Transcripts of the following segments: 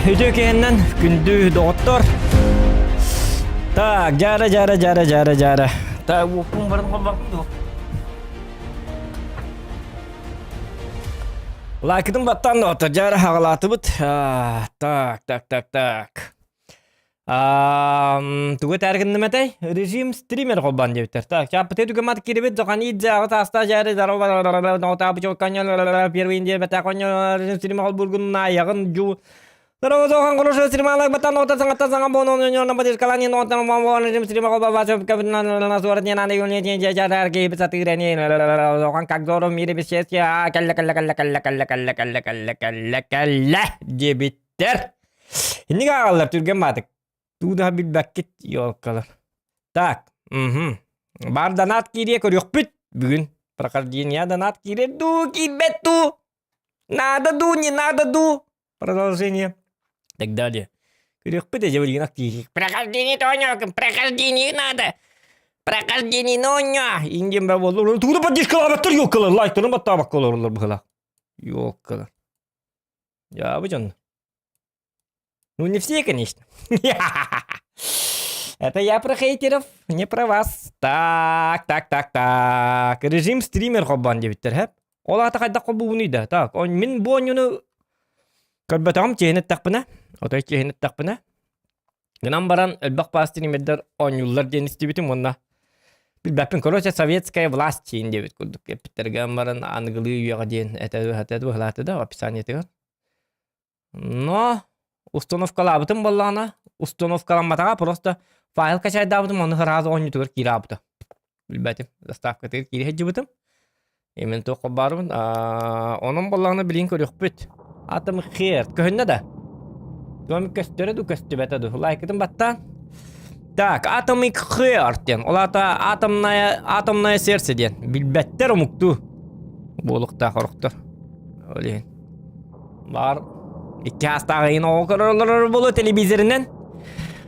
Үтүө киһиннэн күндү доҕоттор. Так, жара, жара, жара, жара, жара. Так, уоппун баран холбоппун дуо? Лайкытын баттаан доҕоттор, жара хаҕалаатыбыт. Так, так, так, так. Тугу этээр гынным этэй? Режим стример холбоон диэбиттэр. Так, чааппытыы түгэмат киирбит Зоханидзе аҕа саастаах дьээри первый индия режим стрима холбуургун айаҕын жу диэбиттэр. Инник ааҕаллар түргэн баатык. Туу да билбэккит елкалар. Так, угу. Бар донат киириэ көрүөхпүт бүгүн. Прохождение донат киирэр дуу, киирбэт дуу? Надо дуу, не надо дуу? Продолжение. Так далее. Көрүөхпүт эже билигин активник. Прохождение тооньоокун, прохождение надо. Прохождение нооньо. Индиан ба боллу. Тууну поддержкалаабаттар елкалар, лайктарын баттаабакка олороллор быһылаах. Елкалар. Дьаабы дьон. Ну, не все, конечно. Это я про хейтеров, не про вас. Так, так, так, так. Режим стример холбоон диэбиттэр, хэп. Ол аата хайдах холбуубунуй да? Так, он мин бу оонньууну көрбөтөҕүм чиэһин эттэхпинэ, отой чиэһин эттэхпинэ, Гынан баран элбэх баас стримердэр оонньууллар диэн истибитим уонна билбэппин. Короче, советская власть диэн диэбит курдук эппиттэргэ баран аныгылыы үйэҕэ диэн этэ этэ быһалааты да описаниетыгар. Но установкалаабытым буоллаҕына, установкаламматаҕа просто файл качайдаабытым ону сразу оонньуутугар киирэ аабыта. Билбэтим. Заставкатыгар киирэ сылдьыбытым. Именно туох баарбын. Онон буоллаҕына билигин көрүөхпүт. Атом хер. Көһүннэ да? Туом көстөрө ду көстүбэтэ ду. Лайкытын баттаан. Так, Atomic Heart диэн. Ол аата атомная, атомное сердце диэн. Билбэттэр омуктуу. Буолуктаах орохтор. Ол иһин. Бар икки аастаах ыйын оҕо көрөр буолуо телевизорынан.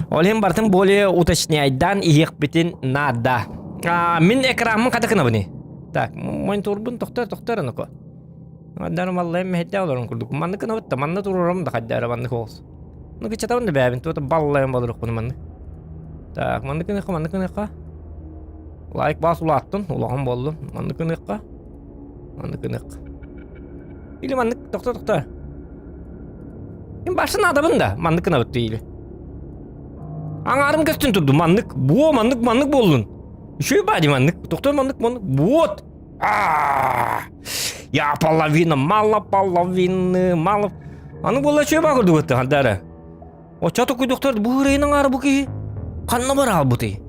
Ол иһин барытын более уточняйдаан иһиэхпитин наада. А, мин экраммын хата гынабыный? Так, мониторбун тохтор тохтор анако. Адар маллайым мэһэйдээ олорон курдук. Маннык гынабыт да манна турарым да хайдара маннык оҕус. Ну кычатабын да бэбин туота баллайым болоруохпун маннык. Так, маннык гыныахха, маннык гыныахха. Лайк бас улааттын, улахан буоллун. Маннык гыныахха. Маннык гыныахха. Или маннык тохто тохто. Мин башын наадабын да маннык гынабыт или. Аҥаарым көстүн турду маннык буо маннык маннык буоллун. Үчүгэй бади маннык тохто маннык маннык вот. Я половина, мало половины, мало. Аны буолла үчүгэй баа курдук этте хардара. Оччо токуйдуктар бу ырайын аҥаара бу киһи ханна бара хаалбытый?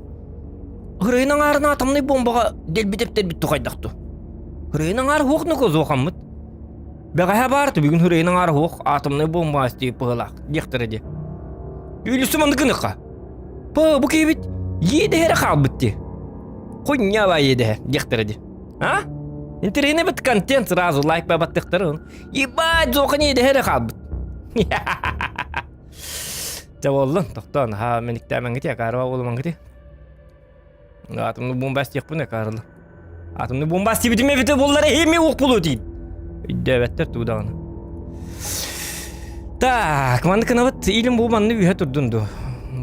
Ырайын аҥаарына атомнай бомбаҕа дэлби тэптэрбит тухайдахту. Ырайын аҥаара суох нукозуохаммыт. Бэҕэһээ баарты бүгүн ырайын аҥаара суох атомнай бомба астиып быһылаах диэхтэрэ дии. Үлүсүм аны гыныха. Па бу киһибит иэдэһэ эрэ хаалбыт дии. Хуйня иэдэһэ диэхтэрэ дии. А? Интэриэһинэй бит контент сразу лайк бабаттыктарын. Ебать, зоха иэдэһэ эрэ хаалбыт. Дьэ буоллун, тохтоон, ха мэниктээмэҥҥити, акаарыба буолумаҥҥити. Атомный бомба эстиэхпин акаарыла. Атомный бомба эстибитим эбитэ буоллар эһиэми уох буолуо диин. Өйдөөбөттөр тугу даҕаны. Так, маннык гынабыт, илим бу манны үһэ турдун ду.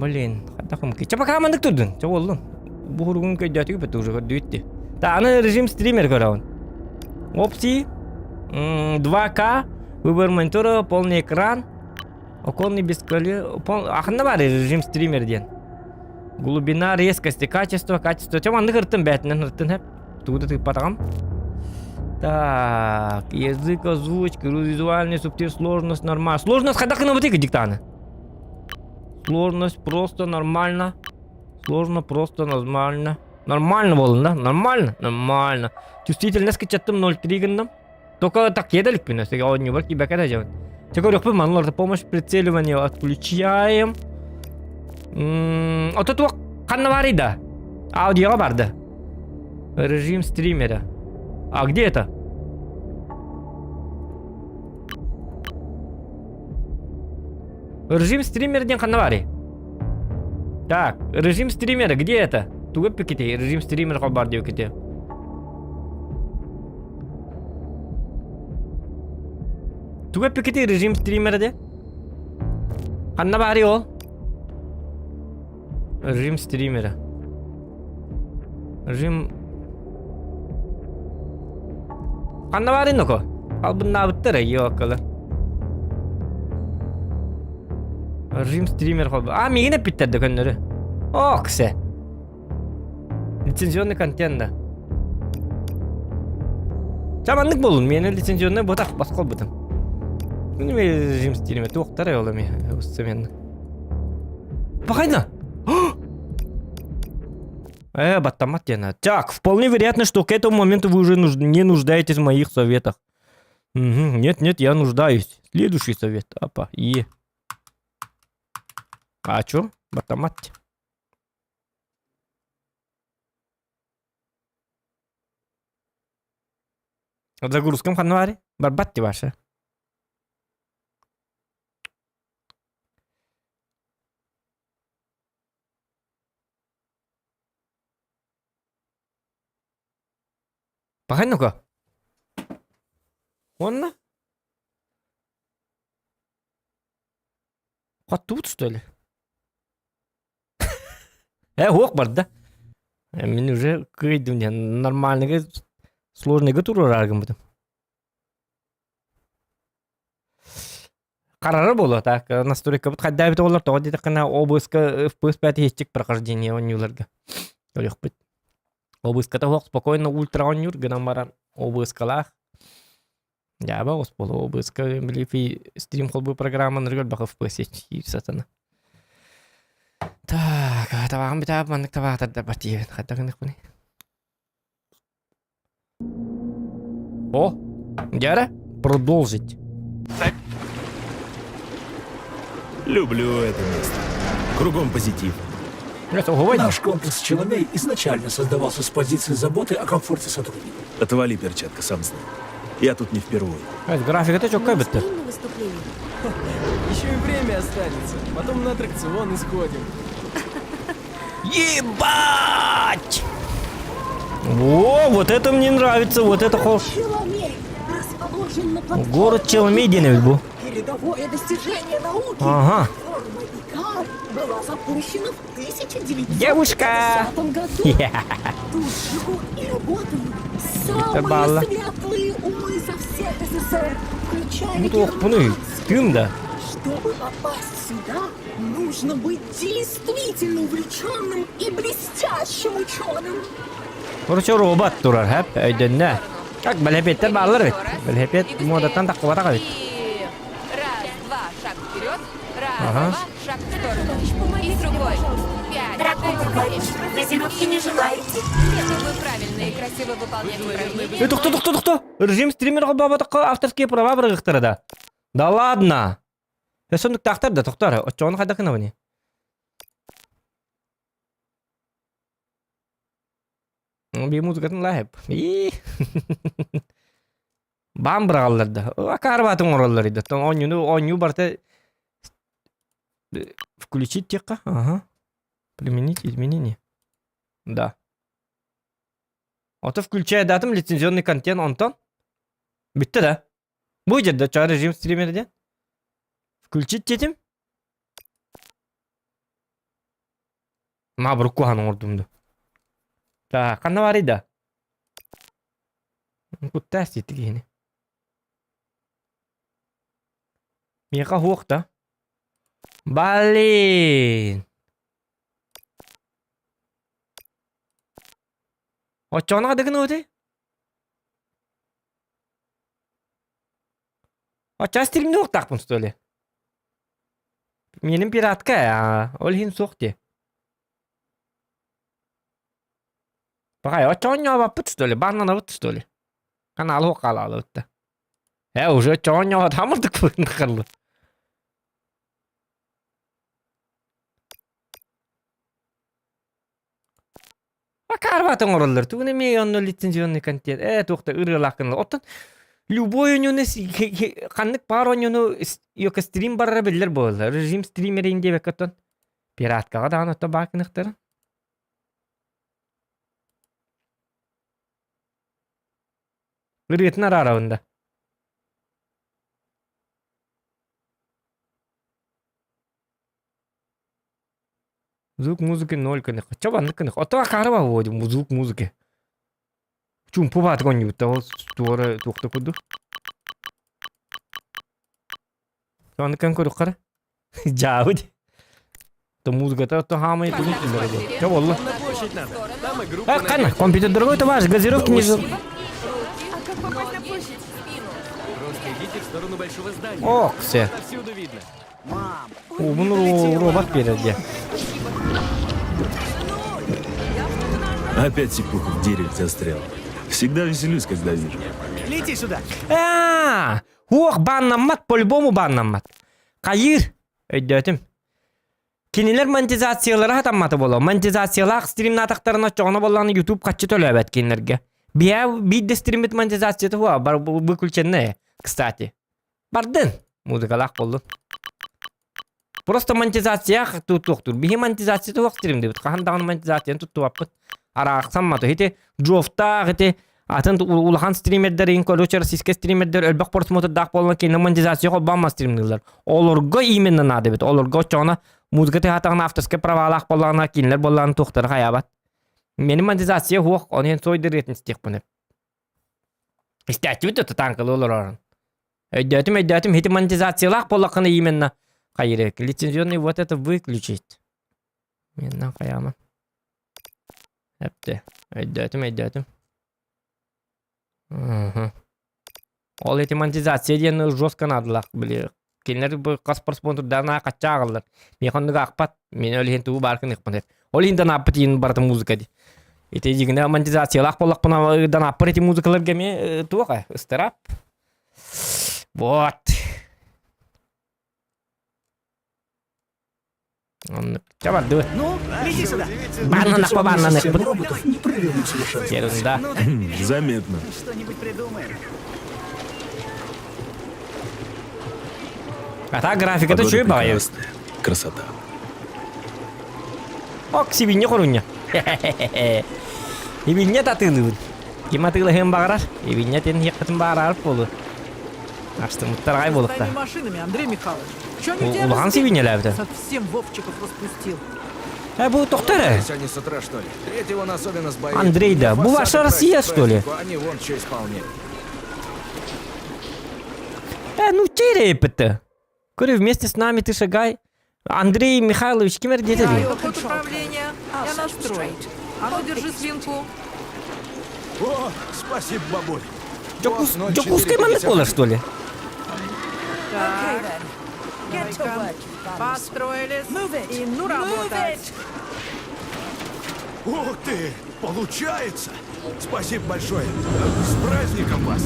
Блин, хайдах ымки. Чэ пока маннык турдун, чэ буоллун. Бу хуругун көйдөөтүгү уже көрдүбүт ди. Та аны режим стример көрөбүн. Опции 2К, выбор монитора, полный экран, оконный без Ахынна бар режим стример диэн. Глубина, резкости, качество, качество. Чэ маннык ыртын бээтинэн ыртын хэп. Тугу да тыыппатаҕым. Так, язык, озвучка, визуальный субтитр, сложность, нормально. Сложность хайдах гынабытый диктаны? Сложность просто нормально. Сложно, просто нормально. Нормально буоллун да? Нормально? Нормально. Чувствительность кычаттым 0,3 гынным. Только так кедаликпин, өсөге оонньуубар киирбэккэ да дьабын. Чэ көрүөхпүт манна помощь прицеливания отключаем. Ото туох ханна баарый да? Аудиоға барды. Режим стримера. А где это? Режим стример диэн ханна баарый? Так, режим стримера, где это? Тугу эппиккитий? Режим стример холбаар диэбиккитий. Тугу эппиккитий режим стримера де? Ханна баарый ол? Режим стримера. Режим... Ханна баарый ноко? Албыннаабыттар ёккала. Режим стример холбо. А, миигин эппиттэр да көннөрү. Оксе. Лицензионный контент да. Ча маннык буолун, миэнэ лицензионный буотах бас холбутум. Ну, режим стример туохтар ол эми устуменна. Пахайна! Э, баттамат диэн. Так, вполне вероятно, что к этому моменту вы уже нуж- не нуждаетесь в моих советах. Мгм, Нет, нет, я нуждаюсь. Следующий совет. Апа, и. А чё? Баттамат. Загрузкам ханна баарый? Барбат дии баша. Пахай ну-ка. Уонна? Хоттубут что ли? Э, уох барда. Э, мин уже кыйдым диэн нормальныйга сложныйга туруорар гыммытым. Харара буолуо так настройкабыт хайдаабыт оҕолор тоҕо диэтэххинэ ОБС-ка FPS иһиччик прохождение оонньууларга көрүөхпүт. ОБС-ката суох спокойно ультра оонньуур гынан баран ОБС-калаах Дьааба оҕус буолуо ОБС-ка били стрим холбуу программаларыгар элбэх FPS киир сатана. Так, табаҕым бүтээп маннык табаатардар тиийэбин хайдах гыныахпыный? О, дьэ продолжить. Люблю это место. Кругом позитив. Наш комплекс Челомей изначально создавался с позиции заботы о комфорте сотрудников. Отвали, перчатка, сам знаю. Я тут не впервой. Графика чокка бітті. Еще и время останется. Потом на аттракционы сходим. Ебать! О, вот это мне нравится, вот это хо... Челомей расположен на платформе. Город Челомей диэн бу. Передовое достижение науки. Ага. Форма Икар была запущена в 1950 Девушка! году. Тут живут и работают балла. самые светлые умы со всех СССР, включая Ну туохпунуй, германские. тыын да. Чтобы попасть сюда, нужно быть действительно увлеченным и блестящим ученым. Короче, робот турар, хэп, өйдөннө. Как бэлэпиэттэр бааллар эбит. Бэлэпиэт муодаттан таххыбатах эбит. И раз, два, шаг вперед. Раз, Ага. два, шаг в сторону. И другой. Пять, Дорогой товарищ, газировки не желаете? Если вы правильно и красиво выполнять упражнения, Э, тохто, тохто, тохто! Режим стример бабатыкка авторские права бырыгыктара да. Да ладно! Э, соннуктаахтар да, тохтор. Оччоҕуну хайдах гынабыный? Би музыкатын лаһып. Баан быраҕаллар да. Акаарбаатын оҥороллор да. Оонньууну оонньуу барыта включить диэххэ. Ага. Применить изменения. Да. Ото включая датым лицензионный контент онтон. Бүттэ да. Будет да, чаа режим стример диэн. Включить диэтим. Ма бурукку хаан оҥордум да. Так, ханна баарый да? Куттаас диэти киһини. Миэхэ суох да. Блин! Оччоҕуна хадыгын гынабытый? Оччоҕо стримнэ уохтаахпын что ли? Миэнин пиратка ээ, ол иһин суох дии. Пахай, оччоҕо оонньообоппут что ли? Бааннанабыт что ли? Каналы суох хаалаалыбыт да. Ээ, уже оччоҕо оонньообот хаамырдык Акаарбат оҥороллор. Тугун эмиэ онно лицензионный контент. Ээ, туох да ырыалаах гыналлар. Оттон любой оонньууну ханнык баар оонньууну йока стрим барара биллэр буолла. Режим стримерин диэбэккэ оттон пираткаҕа даҕаны оттон баар гыныахтара. Ырыатын араарабын да. Звук музыки ноль кынах. Чо баннык кынах. Ото акаарыба вводим звук музыки. Чумпу баатык онньубутта ол туора туохта курдук. Оннук кэн көрүк Дьаабы То музыката то хаамай тугун киллэрэ Чо болла. Кана, компьютер дорогой товарищ, газировки не жил. Ох, все. Уубун робот биэрэргэ. Опять сипуха в дереве застрял. Всегда веселюсь, когда вижу. Лети сюда. А, уох, баннаммат, по-любому баннаммат. Хайыр, өйдөөтүм. Кинилэр монетизациялара хатаммата буолуо. Монетизациялаах стримнаатахтарына оччоҕуна буоллаҕына YouTube хаччы төлөөбөт кинилэргэ. Биһээ биир да стриммит монетизацията хуа бар выключенная, кстати. Бардын! Музыкалаах буоллун. Просто монетизация туохтуур. Биһи монетизация туох стримдибит. Хаһан даҕаны монетизацияны туттубаппыт. Араахсаммат. Ити Джофтаах ити атын улахан стримердер иин короче российскай стримердер элбэх просмотрдаах буолан кинини монетизация холбоон стримныылар. Олорго именно надо бит. Олорго оччоҕуна музыка тыһаатаҕына авторскай правалаах буоллаҕына кинилэр буоллаҕына туохтара хайаабат. Мени монетизация суох, оны иһин сойдырыатын истиэхпин Истээччибит да танкалы олорорун. Өйдөөтүм, өйдөөтүм, ити монетизациялаах буоллаххына именно хайырык. Лицензионный вот это выключить. Меннан хайаама. Эпте. Өйдөөтүм, өйдөөтүм. Мгм. Ол ити монетизация диэн жестко наадалаах били кинилэр бу хас просмотрдарына хачча ааҕаллар. Миэхэ оннук аахпат. Мин ол иһин тугу баар гыныахпын сөп. Ол иһин данааппыт иһин барыта музыка дии. Ити дьиҥинэ монетизациялаах буоллахпына данааппар ити музыкаларга эмиэ туох ээ ыстыраап. Вот. Оннук. Чэ бардыбыт. Ну, лети сюда. Бааннанахпа бааннаныахпыт. Роботов непрерывно совершенствуется. Ерунда. Заметно. Что-нибудь придумаем. А так графиката Погода үчүгэй баҕайы. прекрасная. Красота. Ок, сибинньэ хорунньа. Ибинньэ татыылыыбын. Ким атыылаһыан баҕарар, ибинньэ тин иһиэххитин баҕарар буолуо. Астыммыттар аҕай буолуохтаах. машинами, Андрей Михайлович. Чё они тебя Улахан сибинньэлээбитэ. Совсем Вовчиков распустил. Э, бу тохто эрэ? Сегодня с утра, что ли? Третьего он особенно сбоит. Андрей, да. Бу ваша Россия, что ли? Они вон что исполняют. Э, ну терепет-то. Говорю, вместе с нами ты шагай. Андрей Михайлович, ким эрдиэтэ дии? Код управления. Я настрою. А ну, держи свинку. О, спасибо, бабуль. Дьокуус, Дьокуускай маннык буолар, что ли? Так. Давай-ка. Построились. И ну работать. Ух ты, получается! Спасибо большое. С праздником вас!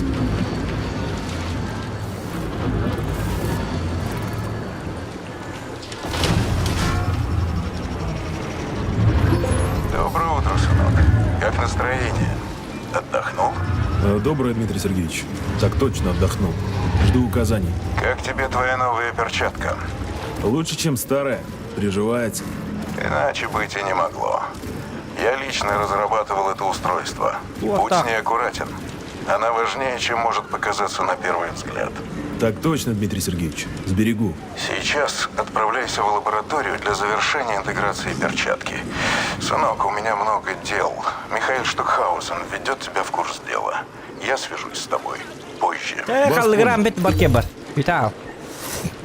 Доброе утро, сынок. Как настроение? Отдохнул? Доброе, Дмитрий Сергеевич. Так точно отдохнул. Жду указаний. Как тебе твоя новая перчатка? Лучше, чем старая. Приживается. Иначе быть и не могло. Я лично разрабатывал это устройство. Вот Будь так. с ней аккуратен. Она важнее, чем может показаться на первый взгляд. Так точно, Дмитрий Сергеевич. Сберегу. Сейчас отправляйся в лабораторию для завершения интеграции перчатки. Сынок, у меня много дел. Михаил Штукхаузен введет тебя в курс дела. Я свяжусь с тобой позже. Э, халлыгыраан бит барке бар. Бүтаа.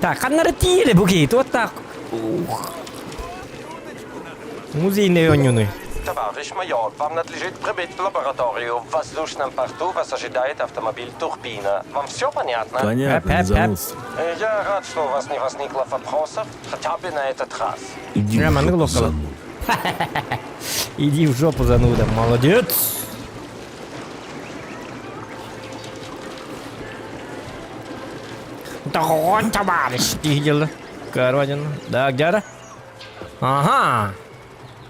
Так, ханнары тиийэлэ бу киһи туоттаах. Музейный оонньууну. Товарищ майор, вам надлежит прибыть в лабораторию. В воздушном порту вас ожидает автомобиль «Турбина». Вам все понятно? Понятно, не Эп, эп, эп. занудствуй. Я рад, что у вас не возникло вопросов, хотя бы на этот раз. Иди в Прямо жопу, локала. зануда. Иди в жопу, зануда. Молодец. Да вот, товарищ, ты видел? Кородин. Да, где Ага.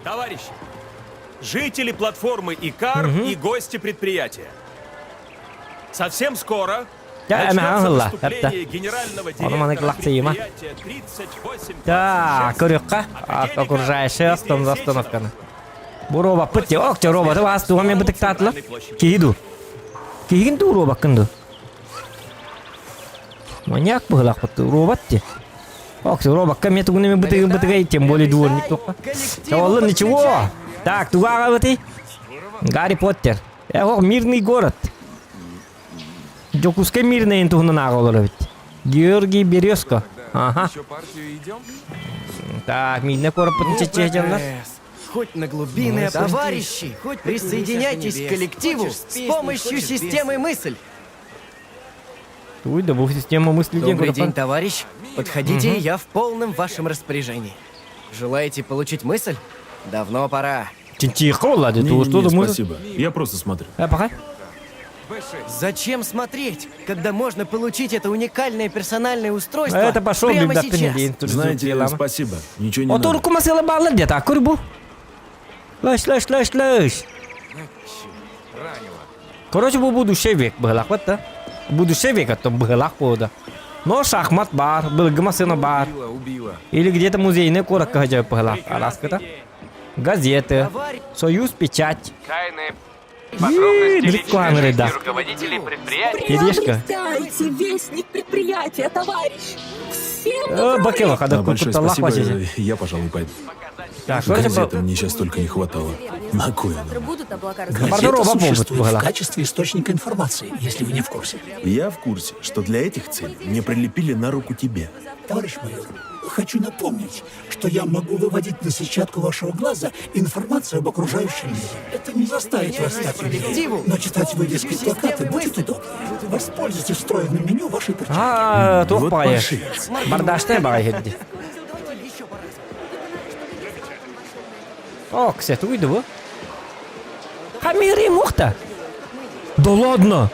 Товарищи, жители платформы Икар и гости предприятия. Совсем скоро Я начнется эмэҕэ выступление генерального Ону маны директора лахтыйыма. предприятия 38 Так, көрүөххэ. Окружающая остановканы. Бу робоппыт дии. Ок, роботы баас туга мен бытыктаатылар. Киһи дуу? Киһигин дуу робоккун дуу? Маньяк быһылаахпыт робот дии. Ох, робокка мне тугун бытыгы бытыгай, тем более дворник только. Чаваллы ничего. Так, туга бытый. Гарри Поттер. Эх, мирный город. Дьокуускай Мирнэйин туһунан ааҕа олоробут. Георгий Березко. Ага. Так, Мирнэ куораппытын чеччиэ дьоннор. Хоть на глубины, товарищи, хоть присоединяйтесь к коллективу с помощью системы «Мысль». Туй да бу система мысли диэн Добрый день, куораппар. товарищ. Подходите, я в полном вашем распоряжении. Желаете получить мысль? Давно пора. Чинчиха буолла дии, Не, что не, думаешь? спасибо. Я просто смотрю. Э, пока. Зачем смотреть, когда можно получить это уникальное персональное устройство Это пошел прямо бигдаппин сейчас? диэн Знаете, спасибо. Ничего не надо. Отурку масыла баалар диэт, аккур бу. Лэш, лэш, лэш, лэш. Короче, бу будущий век быһылахпыт да. Будущий век оттон быһылах буода. Но шахмат бар, былыргы массыына бар. Убила, убила. Или где-то музейный куоракка сылдьар быһылаах араскыта. Газеты, Союз печать. Тайные Ии, подробности дрик личной куаныры, жизни да. руководителей предприятий. Тележка. Приобретайте вестник предприятия, товарищ! Всем Э, доброго Бакела, Да, когда большое куталлах спасибо. вазите. Я, пожалуй, пойду. Так, короче, Газеты мне сейчас только не хватало. На кой она? Завтра будут облака Газета Бардорова повод существует была. в качестве источника информации, если вы не в курсе. Я в курсе, что для этих целей мне прилепили на руку тебе. Товарищ майор, хочу напомнить, что я могу выводить на сетчатку вашего глаза информацию об окружающем мире. Это не заставит вас стать умнее, но читать вывески и плакаты будет удобнее. Воспользуйтесь встроенным меню вашей перчатки. А, туох Вот баҕайы. паршивец. Бардаштай баҕайы дии. О, кстати, тугуй бу? Хамири мухта. Да ладно.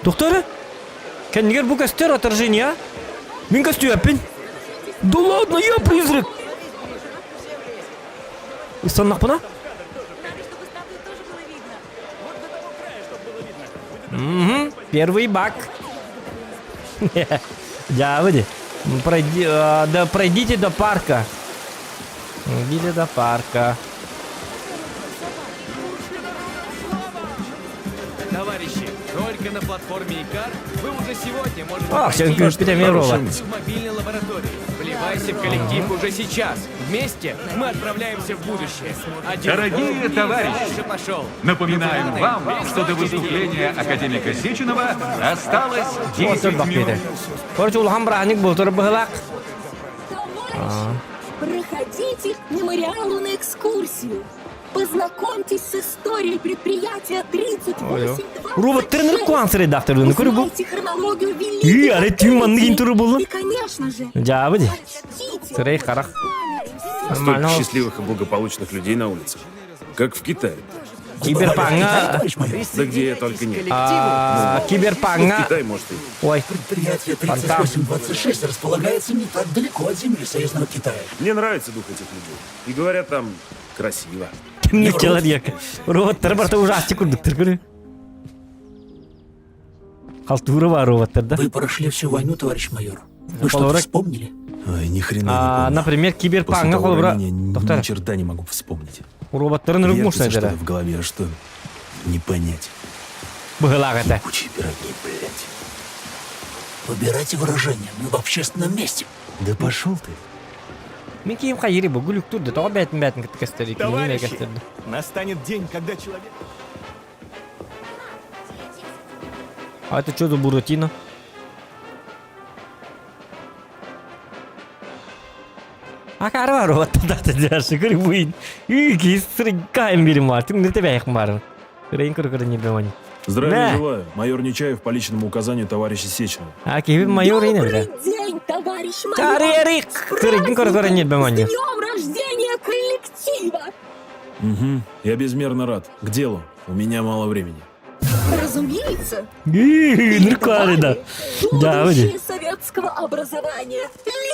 Доктор? Кэннигэр бу көстөр отражение, а? Мин көстүөппүн. Да ладно, я призрак. Ыстаннахпына? Угу, первый баг. Дьэ, Пройди, да пройдите до парка. Идите до парка. Товарищи, только на платформе Икар вы уже сегодня можете Ах, пройти сейчас Петя в мобильной лаборатории. Вливайся в коллектив уже сейчас. Вместе мы отправляемся в будущее. Один Дорогие рывок и товарищи, дальше пошел. Напоминаем Ветераны, вам, что до перестройте выступления академика Сеченова осталось 10 Отыр минут. Короче, улахан бырааһынньык буолтар быһылаах. Товарищи, проходите к мемориалу на экскурсию. Познакомьтесь с историей предприятия 3826. Робот тренер куанс редактор көрү бу. Узнайте хронологию И, великих ары түн маннык открытий. интервью буллун. И, конечно же, Дьаабы дии. почтите Сырей харах. Столько Нормально. счастливых и благополучных людей на улицах. Как в Китае. Киберпанга. Товарищ майор, Да где я только нет. А, Ну, в Киберпанга. Китай, может, и. Ой, предприятие Фонтан. 3826 располагается не так далеко от земли Союзного Китая. Мне нравится дух этих людей. И говорят там красиво. кимник человек. Роботтар барта ужастик курдуктар көрү. Халтура бар роботтар да. Вы прошли всю войну, товарищ майор. Вы что-то Полурак. вспомнили? Ой, ни хрена не А, помню. например, После киберпанга того холобура. ранения Доктор, ни черта не могу вспомнить. роботтарын рык Вертится мушта что-то в голове, а что не понять. Быһылаах этэ. Ебучие пироги, блядь. Выбирайте выражение. Мы в общественном месте. Да пошел ты. Мин киим хайыри бу гүлүктүр да тоҕо бээтин бээтин кытта кэстер Товарищи, настанет день, когда человек... А это что за Буратино? Акары бар роботта да шүкүр буин. Үй кистриккайым бирим бар. Түн нерте бәйхим бар. Рейн көр көр не бемани. Здравия На. желаю. Майор Нечаев по личному указанию товарища Сеченова. А киби майор ини бре. Добрый день, товарищ майор! Чары С Кырыгын көр көр не праздником! бемани. С днем рождения коллектива! Угу. Я безмерно рад. К делу. У меня мало времени. Разумеется, Ныркары да. Да, будущее советского образования.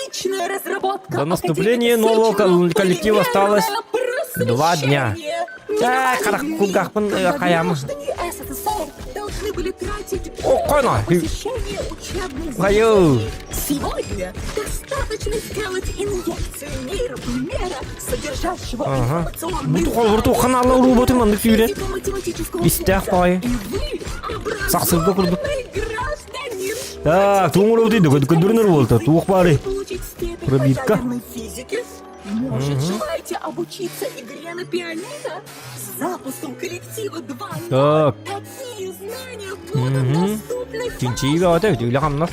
Личная разработка До наступления академика нового Сеченова, коллектива осталось полимерное два дня. просвещение. Так, Миновали харах дни, кулгахпын, когда хаямы. граждане СССР должны были тратить О, годы кона. на посещение учебных Хаю. заведений. Сегодня достаточно сделать инъекцию нейрополимера, содержащего Ага. информационные Бу холбурту каналы роботы маннык сүүрэр. физико-математического Истээх курса. баҕайы. И вы Сахсырга курдук. образованный гражданин. Так, туҥур обутый көдүрүнөр буолта. Туох баары? Получить степень Пробирка. по ядерной физике? Может, желаете обучиться игре на пианино? С запуском коллектива 2.0 Так. такие знания будут доступны Чинчиигэ ата үлэ хамнас.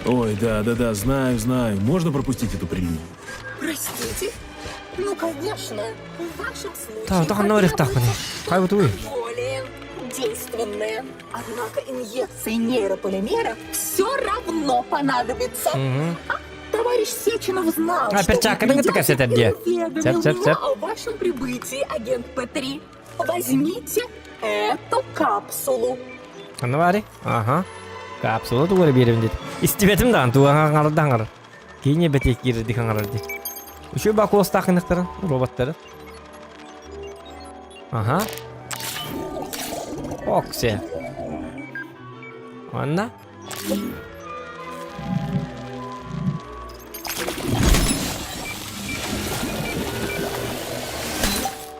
Ой, да-да-да, знаю, знаю. Можно пропустить эту прелюдию? Простите? Ну, конечно. В вашем случае Так, таханна барыахтаахпын. Хай бутуй. более действенные. Однако инъекции нейрополимера все равно понадобится. А товарищ Сеченов знал, А, что вы перчатканы придете кытта кэпсэтэр и дии. уведомил Сеп, сеп, меня сеп. о вашем прибытии, агент П-3. Возьмите эту капсулу. Ханна баары? Аха. Капсула тугары биэрим диэт. Истибэтим даҕаны туга хаҥарда хаҥарар. Киинэ бэтиэк киирэрдик хаҥарар дии. Үчүгэй бакуостаах гыныктарын, роботтары. Ага. Оксе. Анна?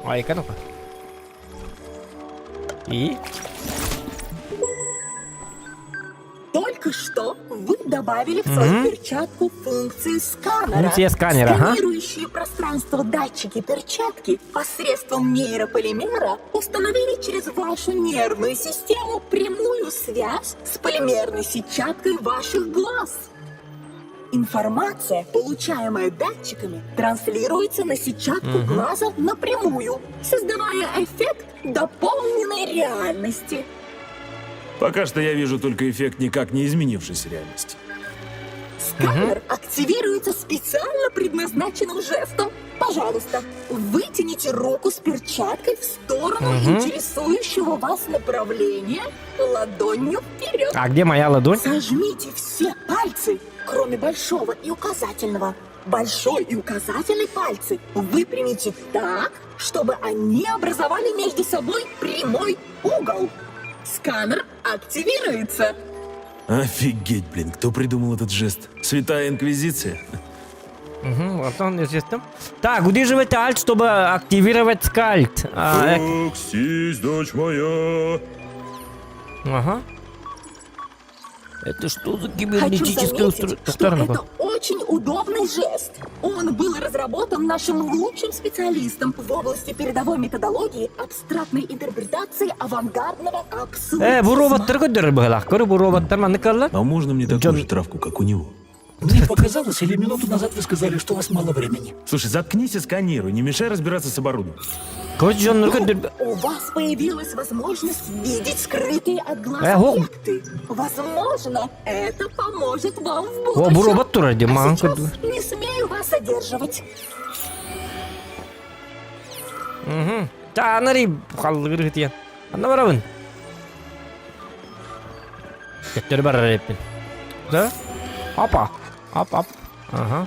Айка ну-ка. И? Только что вы добавили в свою Мгм. перчатку функции сканера. Функция сканера, ага. Сканирующие пространство датчики перчатки посредством нейрополимера установили через вашу нервную систему прямую связь с полимерной сетчаткой ваших глаз. Информация, получаемая датчиками, транслируется на сетчатку Мгм. глаза напрямую, создавая эффект дополненной реальности. Пока что я вижу только эффект никак не изменившейся реальности. Сканер активируется специально предназначенным жестом. Пожалуйста, вытяните руку с перчаткой в сторону Мгм. интересующего вас направления ладонью вперед. А где моя ладонь? Сожмите все пальцы, кроме большого и указательного. Большой и указательный пальцы выпрямите так, чтобы они образовали между собой прямой угол. Сканер активируется. Офигеть, блин, кто придумал этот жест? Святая Инквизиция? Угу, Антон, естественно. Так, удерживать Alt, чтобы активировать скальт. А, Оксись, дочь моя. Ага. Это что за Хочу кибернетическое заметить, устройство? что это очень удобный жест. Он был разработан нашим лучшим специалистом в области передовой методологии абстрактной интерпретации авангардного абсурдизма. Э, бу роботтар көрдөрөр быһыылаах. Көр, бу роботтар маннык калла. А можно мне такую же травку, как у него? Мне показалось, или минуту назад вы сказали, что у вас мало времени. Слушай, заткнись и сканируй, не мешай разбираться с оборудованием. У вас появилась возможность видеть скрытые от глаз Э, о. объекты. Возможно, это поможет вам в О, будущем. бу робот турар дии, А маҕан сейчас көрдү. не смею вас задерживать. Угу. Таанары халлыгыр хытыйан. Анна барабын. Көттөрү барар эппин. Да? Апа. Ап, ап. Ага.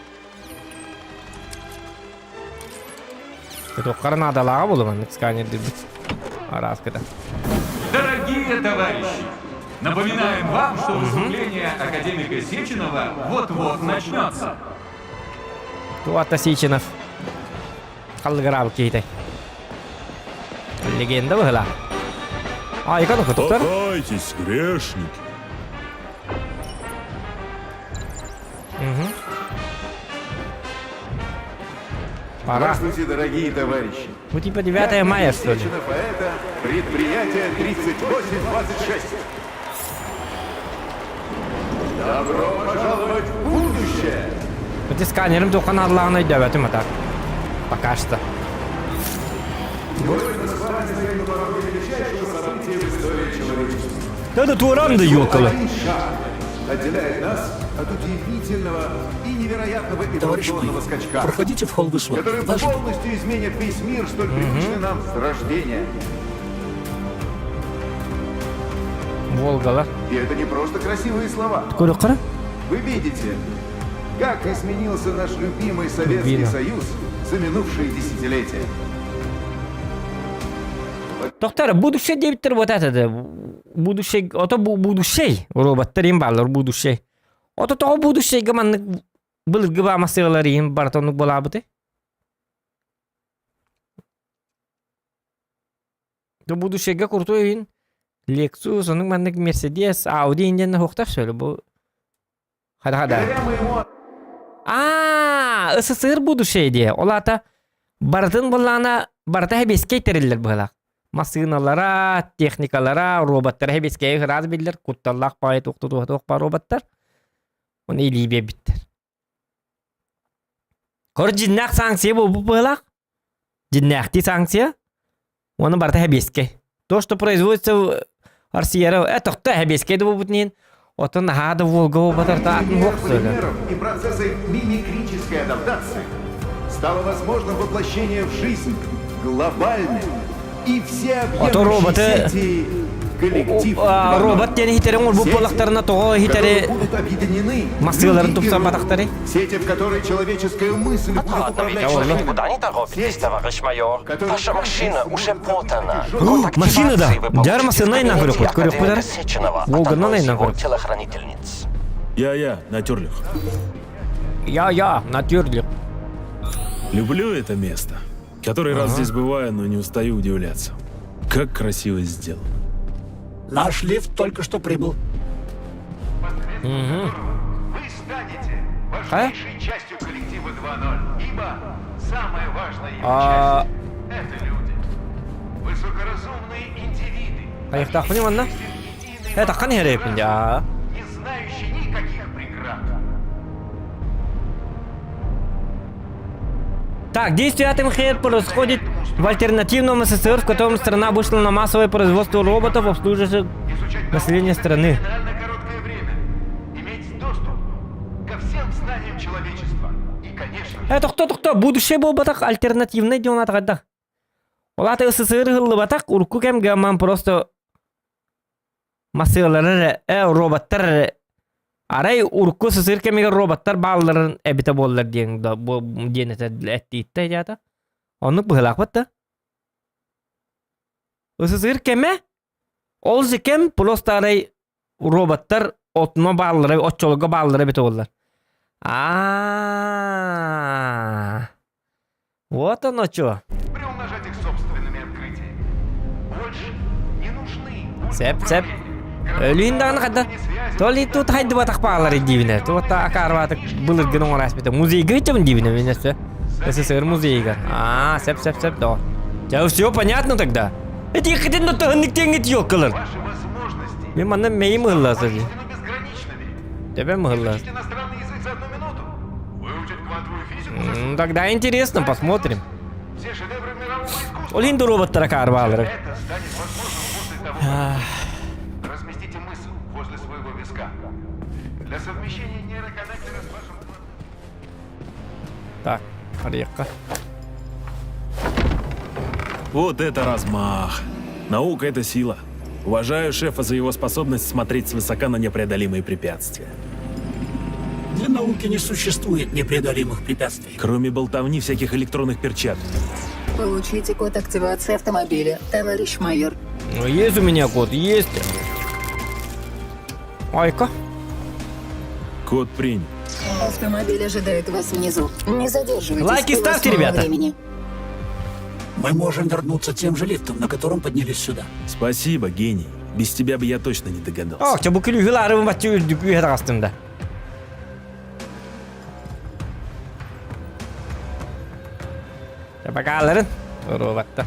Тоққара наадалааҕа буолуо маннык сканер диэбит. Араас кыта. Дорогие товарищи, напоминаем вам, что выступление академика Сеченова вот-вот начнется. Туата Сеченов. Халлыгыраабыт киһитэй. Легенда быһыла. Айка тохтор. Покайтесь, грешники. Угу. Пора. Здравствуйте, дорогие товарищи. Ну типа 9 мая, что ли? Сеченов, а это предприятие 3826. Добро пожаловать в будущее! Эти сканерым туохха наадалааҕын өйдөөбөтүм а так. Пока что. Сегодня мы с вами стоим на пороге величайшего события в истории человечества. Да да туоран да ёкала. Один шаг отделяет нас от удивительного и невероятного Товарищ эволюционного майор, скачка, проходите в холл высотки. который Вас ждут. полностью изменит весь мир, столь привычный нам с рождения. Волгалар. И это не просто красивые слова. Көрө Вы видите, как изменился наш любимый Советский Турбина. Союз за минувшие десятилетия. Доктор, будущее диэбиттэр вот это будущее, ото будущее роботтар им баалар будущее. Ото тоҕо будущее маннык былыргы баамасыалар иһин барытоннук буолаабыты. То будущее крутой иһин Lexus, онук маннык Mercedes, Audi индиэн хуохтар сөйлө бу. Хада-хада. Аа, СССР будущее диye. Ол аата барытын буоллаҕына барыта хэбиэскэй тэриллэр быһыылаах. Массыыналара, техникалара, роботтара хэбиэскэйи ыраас биллэр, кутталлаах баҕайы туох туох туох баар роботтар. Оны илии биэрбиттэр. Кор дьиннээх санкция буолбут быһыылаах. Дьиннээхтии санкция. Уонна барыта хэбиэскэй. То, что производится в Россияра, э, тохто хэбиэскэй да буолбут иһин, оттон наһаа да Волга буолбатар атын суох примеров и процессы мимикрической адаптации стало возможным воплощение в жизнь глобальной и Ото роботы всеобъемлющей сети коллектив робот диэн иһитэрин оҥорбут буоллахтарына тоҕо иһитэри будут объединены массыыларын тупсарбатахтарый? Сети, в которой человеческая мысль будет управлять Вы никуда не торопитесь, товарищ майор. Ваша машина уже подана. Машина да. Дьар массыына айнан көрүөхпүт. Көрүөхпүт эрэ. Сеченова, Волганан айнан көрүөх. телохранительниц. Я-я, натюрлих. Я-я, натюрлих. Люблю это место. Который раз здесь бываю, но не устаю удивляться. Как красиво сделано. Наш лифт только что прибыл. Угу. Вы станете А? важнейшей частью коллектива 2.0, ибо самая важная его А, часть – это люди. Высокоразумные индивиды, Хайыктаахпыный манна? Э, таххан иһэрэйпин дьаа. не знающие никаких преград. Так, действие Атом Хейр происходит в альтернативном СССР, в котором страна вышла на массовое производство роботов, обслуживающих население страны. короткое время, иметь доступ ко всем знаниям человечества и, конечно Э, тохто, тохто, будущее буолбатах альтернативный диэн аатырда. Ол аата СССР ыһыллыбатах, урукку кэмгэ ман просто массыылары эрэ, э, роботтар эрэ арай урукку СССР кэмигэр роботтар баалларын эбитэ буоллар диэн да диэн эттииттэ дьаата. Оннук быһыылаахпыт да. СССР кэмэ ол же кэм просто арай роботтар отно бааллара оччолорго бааллара эбитэ буоллар. А Вот оно что. Приумножать их собственными открытиями. Больше не нужны Сеп, сеп. Өлүүн даҕаны хадда. Толи тут хайдыбатах баалар диибинэ. Туота акаарбаатык былыргын оҥораспыта. Музейга ичэбин диибинэ мин өссө. СССР музейыгар. Аа, сеп, сеп, сеп, да. Дьэ, все понятно тогда. Эти хитин да тыһыннык тиэҥҥит ёккалар. Мен манна мэйим ыһыллааса дии. Төбөм ыһыллаас. Тогда интересно, посмотрим. Ол иһин да роботтара каарбаалары. Разместите мысль возле своего виска. Для совмещения нейроконнектора с вашим... Так, арыйыахха. Вот это размах! Наука — это сила. Уважаю шефа за его способность смотреть свысока на непреодолимые препятствия. Для науки не существует непреодолимых препятствий. Кроме болтовни всяких электронных перчаток. Получите код активации автомобиля, товарищ майор. Ну, есть у меня код, есть. Айка. Код принят. Автомобиль ожидает вас внизу. Не задерживайтесь. Лайки У вас ставьте, мало ребята. Времени. Мы можем вернуться тем же лифтом, на котором поднялись сюда. Спасибо, гений. Без тебя бы я точно не догадался. Ок, чэ бу күлүүһү лаарыбын бачча үрдүк үөһэ таҕыстым да. Чэ бакааларын уруубатта.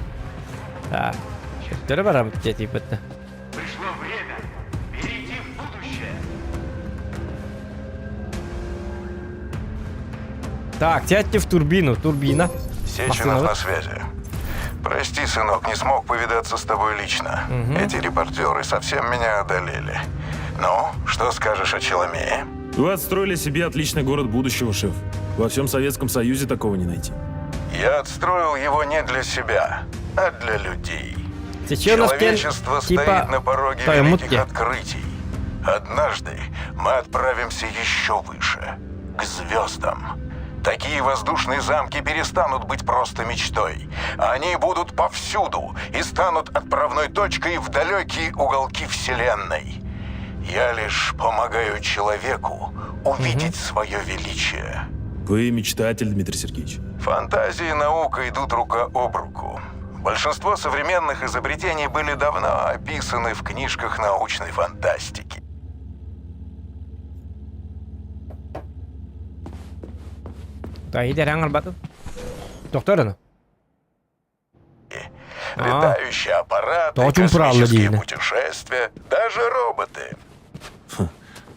Так, төттөрү барабыт дьэ тиийбитте. Пришло время перейти в будущее. Так, сядьте в турбину, турбина. Сеченов на связи. Прости, сынок, не смог повидаться с тобой лично. Эти репортеры совсем меня одолели. Ну, что скажешь о Челомее? Вы отстроили себе отличный город будущего, шеф. Во всем Советском Союзе такого не найти. Я отстроил его не для себя, а для людей. Сеченов Человечество типа стоит на пороге тоймут великих те. открытий. Однажды мы отправимся еще выше, к звездам. Такие воздушные замки перестанут быть просто мечтой. Они будут повсюду и станут отправной точкой в далекие уголки Вселенной. Я лишь помогаю человеку увидеть свое величие. Вы мечтатель, Дмитрий Сергеевич. Фантазии и наука идут рука об руку. Большинство современных изобретений были давно описаны в книжках научной фантастики. Таһида албатын. Доктор аны. Летающие аппараты, Тоочун правила космические диина. путешествия, даже роботы.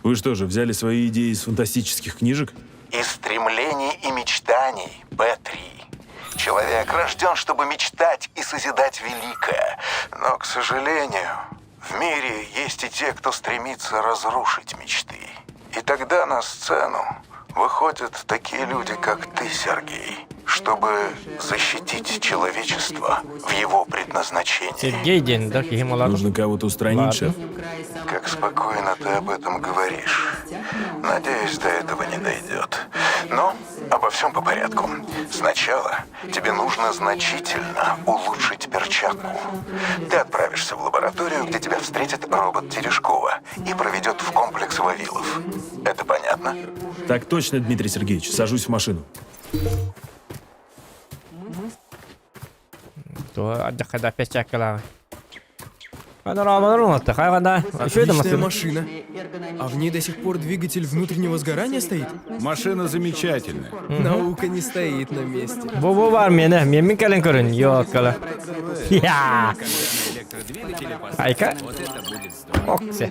Вы что же, взяли свои идеи из фантастических книжек? Из стремлений и мечтаний Б3. Человек рожден, чтобы мечтать и созидать великое. Но, к сожалению, в мире есть и те, кто стремится разрушить мечты. И тогда на сцену выходят такие люди, как ты, Сергей, чтобы защитить человечество в его предназначении. Сергей диэн да киһи молодой. Нужно кого-то устранить, шеф. Как спокойно ты об этом говоришь. Надеюсь, до этого не дойдет. Но обо всем по порядку. Сначала тебе нужно значительно улучшить перчатку. Ты отправишься в лабораторию, где тебя встретит робот Терешкова и проведет в комплекс Вавилов. Это понятно? Так точно, Дмитрий Сергеевич. Сажусь в машину. Туох перчаткалааҕый. Отличная машина. А в ней до сих пор двигатель внутреннего сгорания стоит? Машина замечательная. Наука не стоит на месте. Бу баар миэнэ, миэммин кэлэн көрүн, ёккала. Я. Айка. Оксе.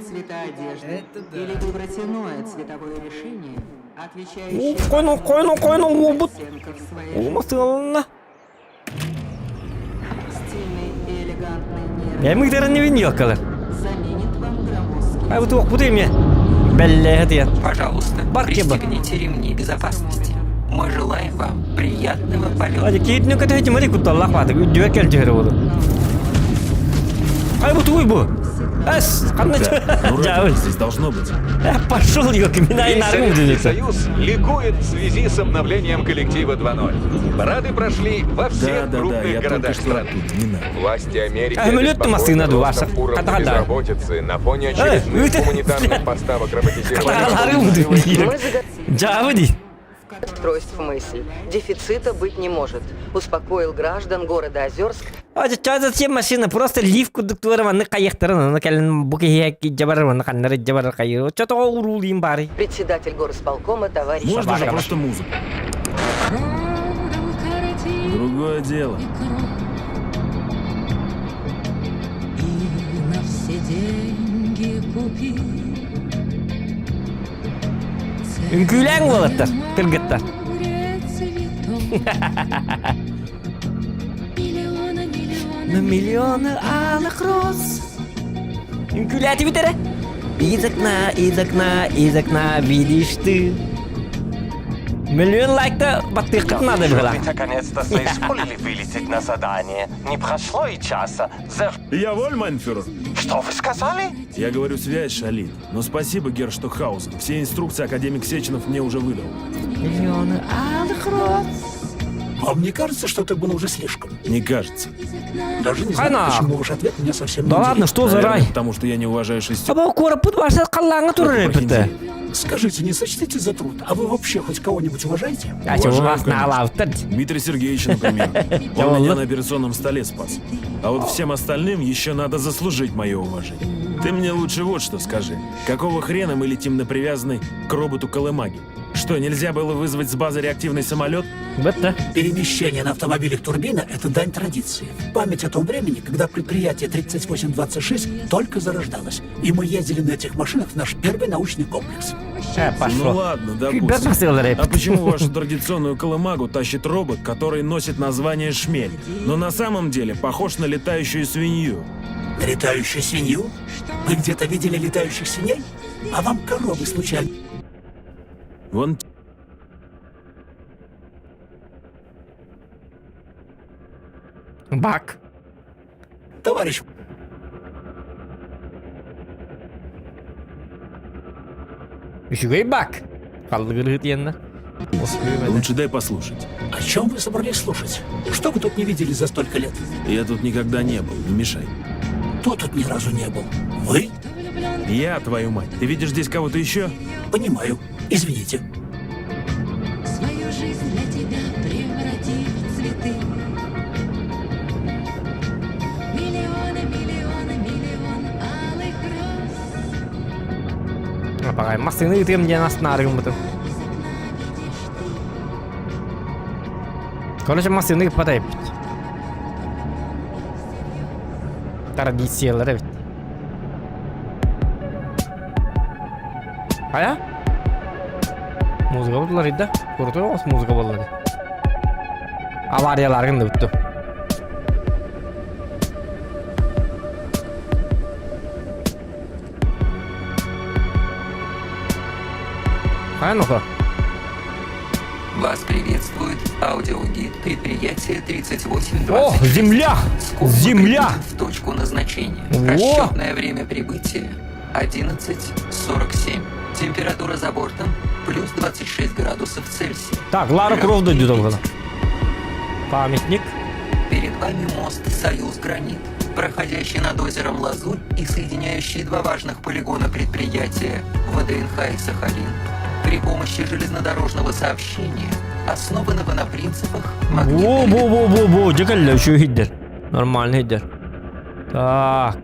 Или выбрать иное цветовое решение, отвечающее Койну, койну, койну, уобут. Уумасылна. стильный и элегантный нерв Миэммин терен ёккала. заменит вам громоздкий Ай, бу туох бу эмиэ. Бэллэһэ диэн. Пожалуйста, Баркеба. пристегните ремни безопасности. Мы желаем вам приятного полета. Adi киитин көтө хитимари кутталлах баатык үдүгэр кэл түһэр буолу. Ай бу тугуй бу. Эс, ханна Да, ну Дьаабыл. радио здесь должно быть. Пошел ёк, мин Весь айнарым Советский диэти. Союз ликует в связи с обновлением коллектива 2.0. Парады прошли во всех Да, да, да, крупных я только городах что страны. оттуда, не надо. Власти Америки А, эмөлөттү массыына обеспокоены дуу, ростом барса. уровня Хата-хата. безработицы на фоне очередных Э, гуманитарных поставок роботизированных Хатагаларым диир. Дьаабы дии. Расстройств мысль. Дефицита быть не может. Успокоил граждан города Озерск А зачем машина? Просто лифт курдук туара манны кайыктарын, аны кэлэн бу киһиэ дьабар манны ханнары дьабар кайыр. Чото уруулыйын бары. председатель горосполкома товарищ Можно же просто музыку. Другое дело. И на все деньги купил Үҥкүүлээҥ уолаттар, кыргыттар. море цветов. Миллионы, миллионы, На миллионы алых роз. Үҥкүүлээтибит эрэ. Из окна, из окна, из окна видишь ты. Миллион лайкта баттыаххыт надо было. Вы наконец-то соизволили вылететь на задание. Не прошло и часа. За... Я воль, mein Führer. Что вы сказали? Я говорю, связь шалит. Но спасибо, герр Штокхаузен. Все инструкции академик Сеченов мне уже выдал. Миллионы алых роз. Вам не кажется, что это было уже слишком? Не кажется. Даже не знаю, Хана. почему ваш ответ меня совсем не Да ладно, удивил. что за Наверное, рай? потому что я не уважаю шестерку. Аба куораппыт барса халлааҥҥа турар эбит. Скажите, не сочтите за труд, а вы вообще хоть кого-нибудь уважаете? А чего Уважаю, вас конечно. наалаабыттар? Дмитрия Сергеевича, например. Он меня на операционном столе спас. А вот всем остальным еще надо заслужить мое уважение. Ты мне лучше вот что скажи. Какого хрена мы летим на привязанной к роботу Колымаге? Что, нельзя было вызвать с базы реактивный самолет? Бытта. Перемещение на автомобилях «Турбина» — это дань традиции. Память о том времени, когда предприятие 3826 только зарождалось, и мы ездили на этих машинах в наш первый научный комплекс. Э, Ну пошел. ладно, Бэт допустим. масыгалар А эбит. почему вашу традиционную колымагу тащит робот, который носит название «Шмель», но на самом деле похож на летающую свинью? На летающую свинью? Вы где-то видели летающих свиней? А вам коровы случайно Вон Бак. Товарищ Үчүгэй бак. Халлыгырыт иэннэ. Лучше дай послушать. О чем вы собрались слушать? Что вы тут не видели за столько лет? Я тут никогда не был, не мешай. Кто тут ни разу не был? Вы? Я, твою мать. Ты видишь здесь кого-то еще? Понимаю. Извините. Свою жизнь для тебя превратив в цветы. Миллионы, миллионы, миллион алых роз. Апагай массыына ыытыам диэн астынаарыгым бутум. Из окна видишь ты. Короче, массыынаны ыппата эбит. Традициялар эбит. Хайа? Музыка буллар да? Крутой оҕус музыка буолла. Аварияларгын да бүттү. А ну-ка. Вас приветствует аудиогид предприятия 3826. О, земля! Скоро Земля! прибудет В точку назначения. Во! Расчетное время прибытия 11.47. Температура за бортом плюс 26 градусов Цельсия. Так, Лара Крофт дойдет долго. Памятник. Перед вами мост Союз Гранит, проходящий над озером Лазурь и соединяющий два важных полигона предприятия ВДНХ и Сахалин при помощи железнодорожного сообщения, основанного на принципах Во-во-во-во-во, дьэ еще хиддер. Нормально хиддер. Так.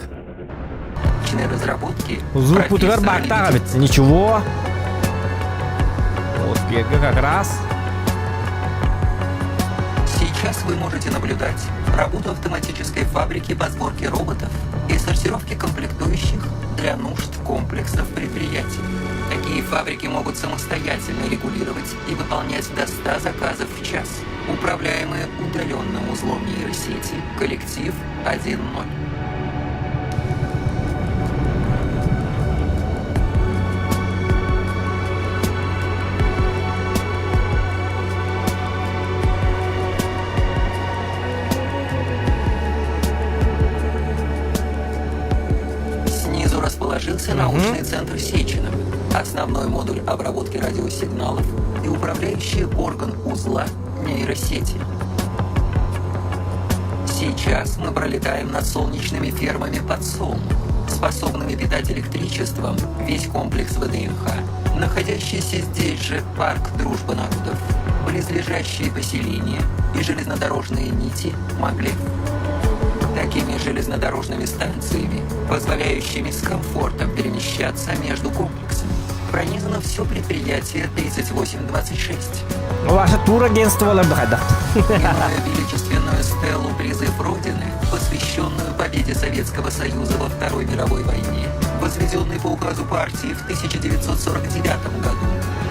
научной разработки Звук путугар баактаах эбит. Ничего. Вот бега как раз. Сейчас вы можете наблюдать работу автоматической фабрики по сборке роботов и сортировке комплектующих для нужд комплексов предприятий. Такие фабрики могут самостоятельно регулировать и выполнять до 100 заказов в час, управляемые удаленным узлом нейросети «Коллектив 1.0». Снизу расположился научный центр Сеченова, основной модуль обработки радиосигналов и управляющий орган узла нейросети. Сейчас мы пролетаем над солнечными фермами подсолнух, способными питать электричеством весь комплекс ВДНХ, находящийся здесь же парк Дружба народов, близлежащие поселения и железнодорожные нити Маглев. Такими железнодорожными станциями, позволяющими с комфортом перемещаться между комплексами, пронизано все предприятие 3826. Ваше турагентство лабдахада. Минуя величественную стелу «Призыв Родины», посвященную победе Советского Союза во Второй мировой войне, возведенной по указу партии в 1949 году,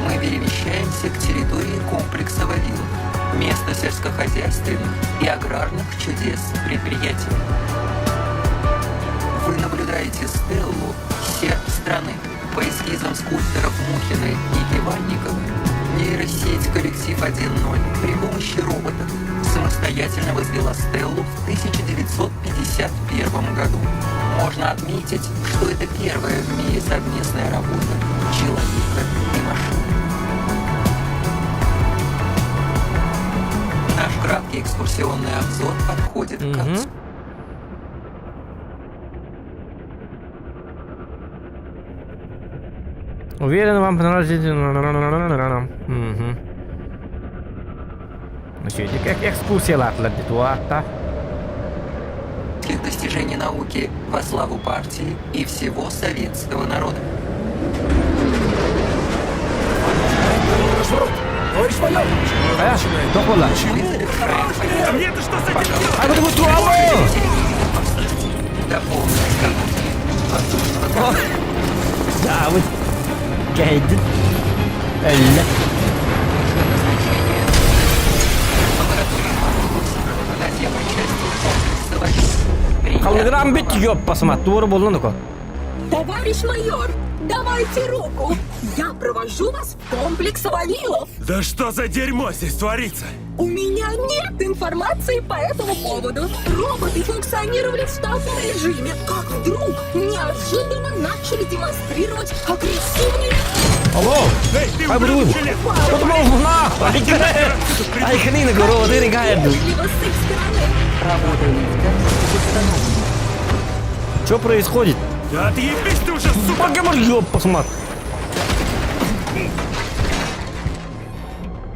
мы перемещаемся к территории комплекса Вавилов, место сельскохозяйственных и аграрных чудес предприятий. Вы наблюдаете стеллу «Серп страны» по эскизам скульпторов Мухина и Киванникова. Нейросеть «Коллектив 1.0» при помощи роботов самостоятельно возвела стеллу в 1951 году. Можно отметить, что это первая в мире совместная работа человека и машины. Наш краткий экскурсионный обзор подходит к концу. Уверен, вам понравится. Мгм. Значит, как экскурсия латлар Достижений науки во славу партии и всего советского народа. Товарищ майор! Туох буолла? А мне-то что с этим делать? А вот туалу! До полной остановки воздушного Да, вот. Кэйдит. Элле. Халыграм бит ёппасыма, туору боллун уко. Товарищ майор, давайте руку. Я провожу вас в комплекс Вавилов. Да что за дерьмо здесь творится? У меня нет информации по этому поводу. Роботы функционировали в штатном режиме. Как вдруг неожиданно начали демонстрировать агрессивные... Алло! Эй, ты Ай, ублюдок буду. железный! Вот мол, на! Ай, хрена, говорю, вот это Вежливо с их стороны. Работа лифта восстановлена. Что происходит? Да отъебись ты уже, сука! Покемон, ёппасмат.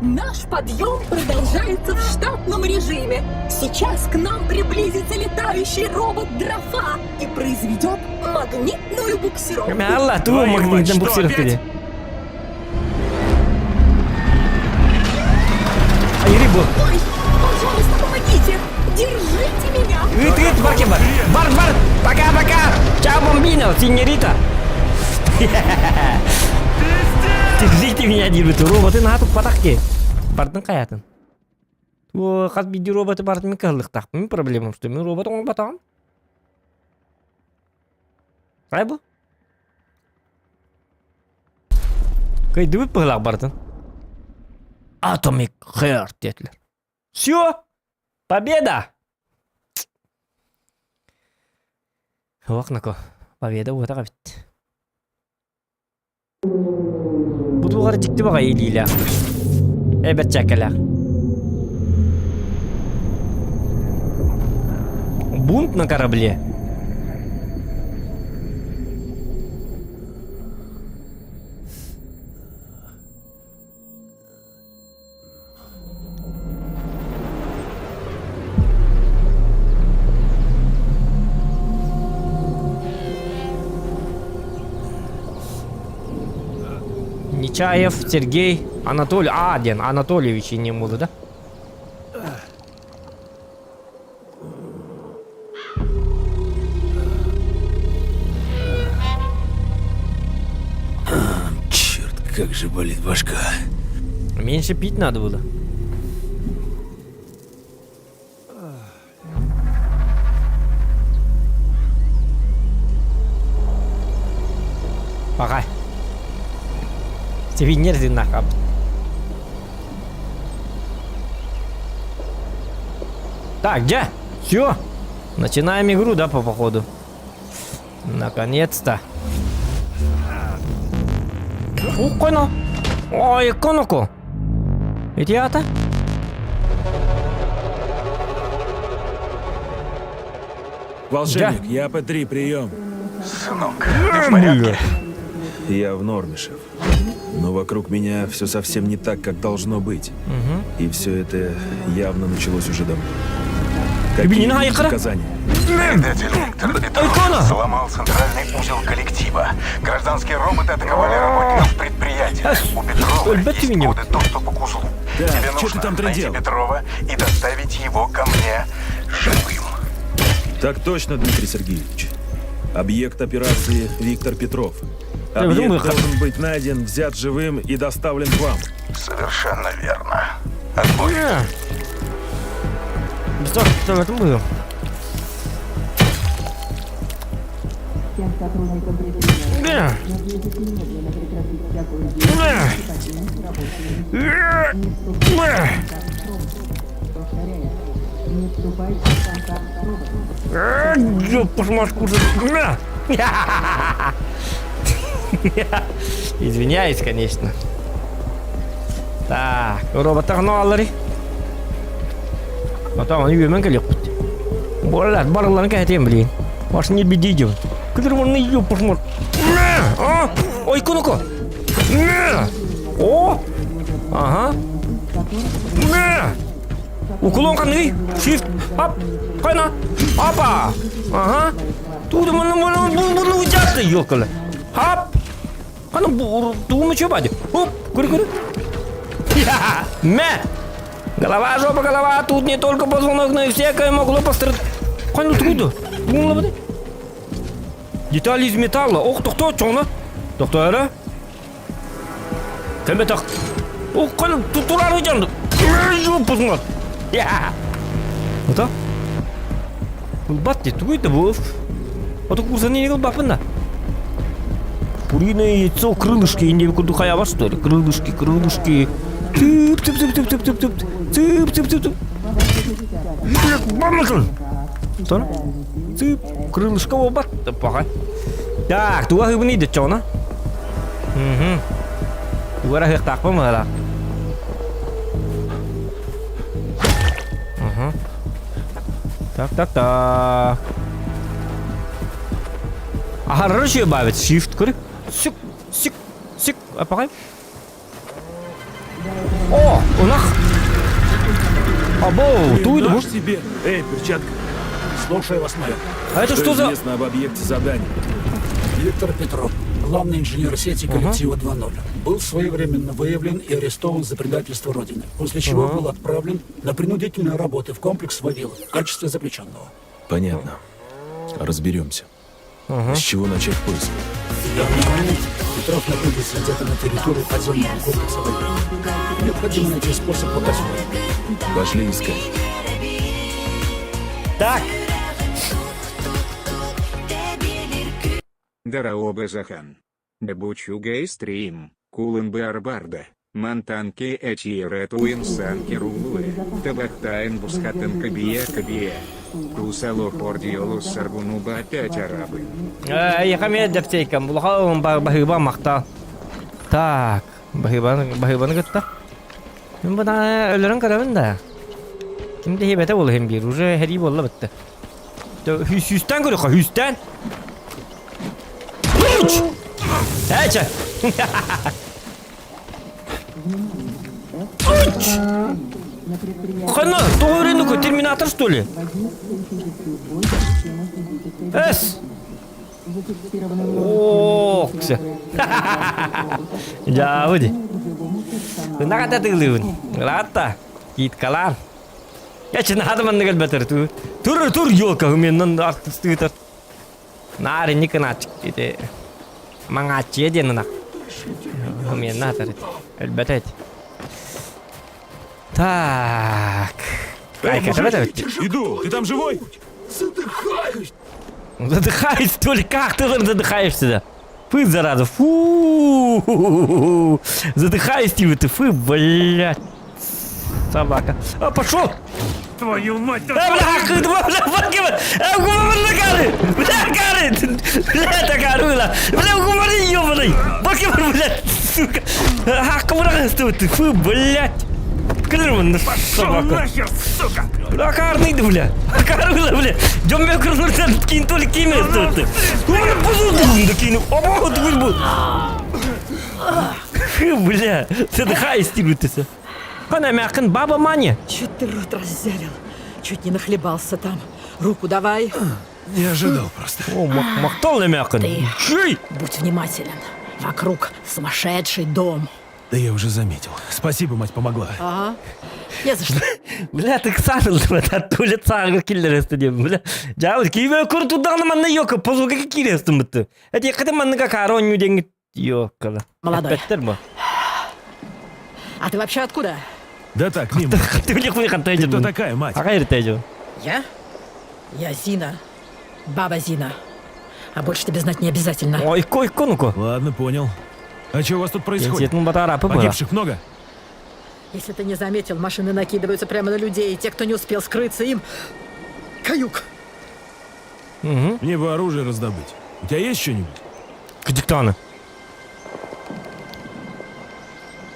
Наш подъем продолжается в штатном режиме. Сейчас к нам приблизится летающий робот Дрофа и произведет магнитную буксировку. Алла, туу Твою мать, магнитный что, буксировка опять? дии. Ай, рыбу. Ой, объятиях. Держите меня! Ыт, ыт, бар, бар. Бар, бар. Пока-пока. Чао, бомбино, сеньорита. Держите меня, диэбит. Роботы наһаа туппатах ки. Бардын хайатын. О, хас биирдии роботы бардын мин кыһаллыктаахпын. Мин проблемам, что мин робот оҥорботоҕум. Хайа бу? Кыйдыбыт быһылаах бардын. Atomic Heart диэтилэр. Все! Победа! Ох, нако. Победа уотах эбит. Бу туох дьикти баҕайы илиилээх. Э, бэрчээккэлээх. Бунт на корабле. Нечаев Сергей Анатолий... А, диэн Анатольевич иннин буолла да? Черт, как же болит башка. Меньше пить надо было. Пока. Тебе нервы нахап. Так, где? Все. Начинаем игру, да, по походу? Наконец-то. Укконо. Ой, коноко. Идиота. Волшебник, я П-3, прием. Сынок, ты в порядке? Я в норме, шеф. Но вокруг меня все совсем не так, как должно быть. Угу. И все это явно началось уже давно. Какие будут наказания? Предатель Виктор Петров сломал центральный узел коллектива. Гражданские роботы атаковали работников предприятия. У Петрова есть коды доступа к узлу. Так, Тебе чё ты нужно там найти трындел? Петрова и доставить его ко мне живым. Так точно, Дмитрий Сергеевич. Объект операции Виктор Петров. Я Объект думаю, х- должен быть найден, взят живым и доставлен к вам. Совершенно верно. Отбой. Что в этом было? Извиняюсь, конечно. Так, роботтар ноаллары. Потом они үөмэн кэлиэхпит. Буоллар, барыларын кэһэтиэм билигин. Баш не беди диэн. Күтэр уонна ёппушмар. А? Ой, куnuко. О! Ага. Укулон ханныгый? Shift. Ап. Хайна. Апа. Ага. Тугу муну муну муну участы ёкала. Хап. Хана тугу чё бади? Оп, көрү көрү. Мә! Голова, жопа, голова, тут не только позвонок, но и всякое могло пострадать. Хана тугу Тугу Детали из металла. Ох, тохто, чоңна. Тохто эрэ. Кэмэ тах. Ох, хана турары жанды. Жопа Я. Ото? Ылбат дии, тугуй да бу? Ото курсаны не ылбаппын да. Куриное яйцо, крылышки, инде курдук хайа бар что ли? Крылышки, крылышки. Тып, тып, тып, тып, тып, тып, тып, тып, тып, тып, тып. Бармысың? Что? Тып, крылышко буолбат, паха. Так, туга хыбыный да чоҕуна? Угу. Тугара хыахтаахпын быһалаах. Угу. Так, так, так. Аһарар үчүгэй баабит. Shift көрү. Сүк, сүк, сүк. Апаҕай. О, ынах. Або, туй Наш тебе. Эй, перчатка. Слушаю вас, майор. А это что за... известно об объекте задания? Виктор Петров. Главный инженер сети коллектива 2.0 был своевременно выявлен и арестован за предательство Родины, после чего был отправлен на принудительные работы в комплекс Вавилов в качестве заключенного. Понятно. Разберемся. С чего начать поиск? В данный момент Петров находится где-то на территории подземного комплекса Вавилов. Необходимо найти способ попасть в него. Пошли искать. Так. Дараоба Захан. Дебучугай стрим, Кулымбы Арбарда, Мантанке Этьерету Инсанке Рулуэ, Табахтайн Бусхатен Кабие Кабие. Тусало Хордиолус Саргунуба опять арабы. Эйиэхэ эмиэ дэпсиэйкэм улахан баһыыба махтал. Так, баһыыбаны баһыыбаны кытта. Мин бына өлөрөн көрөбүн да. Ким да иһибэтэ буолуо иһин биир уже сэрии буолла бытта. Сүүстэн көрүөххэ, сүүстэн. Эчэ! Хана, тоҕо өрүнүкү, терминатор что ли? Эс! Ох, все. Дьаабы ди. Ынах тыылыыбын. Ыраатта. Кииткалаан. Я наада маннык элбэтэр. Тур, тур, елка, меннан артыстыытар. Наар инник гынааччык ити маҥааччыйа диэн ынах. Миэннэ атар ити. Өлбөтө ити. Так. Айка, Иду, ты там живой? Задыхаюсь! Задыхаюсь, что ли? Как ты там задыхаешься да? Фу, зараза, фу. Задыхаюсь, ты, ты, фу, блядь. Собака. А, пошел! Твою мать, Э, бля, бля, бля, бля, бля, бля, такая бля, угумары, ёбаный, бля, бля, сука, а, ты, фу, блядь, Кырмын, собака. нахер, сука! Бля, карныйды, бля, карыла, бля, дьомме кырныртан кин толи кимес, ты, бузулду, кин, обо, бу. Фу, бля, задыхаюсь, ты, Хана мякын баба Маня. Чё ты рот раззявил? Чуть не нахлебался там. Руку давай. Не ожидал просто. О, мактал мякын. Ты будь внимателен. Вокруг сумасшедший дом. Да я уже заметил. Спасибо, мать помогла. Ага. Не за что. Бля, ты ксаныл, туалет сағыр киллересті деп. Бля, жабыз кийбе көр тудағны манна йока, позуга кирестім бітті. Эти қыды манныга кароню денги йоккала. Молодой. Әппеттер бу. А ты вообще откуда? Да так, мимо. Ты Ты кто такая, мать? Я? Я Зина. Баба Зина. А больше тебе знать не обязательно. Ой, кой ну-ка. Ладно, понял. А что у вас тут происходит? Погибших много? Если ты не заметил, машины накидываются прямо на людей, и те, кто не успел скрыться, им... Каюк. Угу. Мне бы оружие раздобыть. У тебя есть что-нибудь? Диктаны.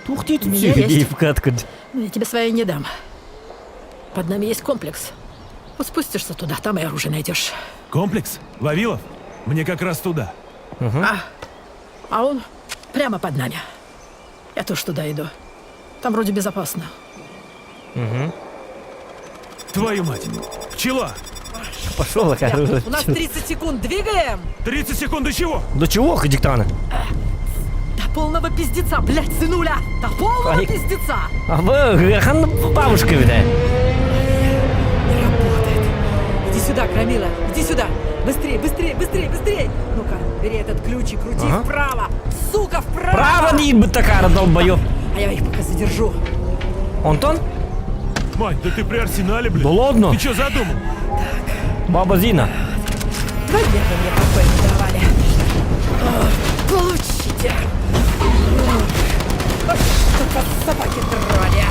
Ух ты, У тут меня все есть. вкатка. Но я тебе свои не дам. Под нами есть комплекс. Вот спустишься туда, там и оружие найдешь. Комплекс? Вавилов? Мне как раз туда. А, а он прямо под нами. Я тоже туда иду. Там вроде безопасно. Угу. Твою мать! Пчела! Пошел, оружие. У нас 30 секунд, двигаем! 30 секунд до чего? До чего, диктаны? До полного пиздеца, блядь, сынуля! До полного Ай. пиздеца! А вы, хан бабушка, видать. Не работает. Иди сюда, Громила, иди сюда. Быстрее, быстрее, быстрее, быстрее! Ну-ка, бери этот ключ и крути Ага. вправо! Сука, вправо! Право не бы такая, долбоёб. А я их пока задержу. Антон? Мать, да ты при арсенале, блин. Да ладно. Ты что задумал? Баба Зина. Два дня вы мне покоя не давали. Ох, получите! Ох, чтоб вас собаки драли!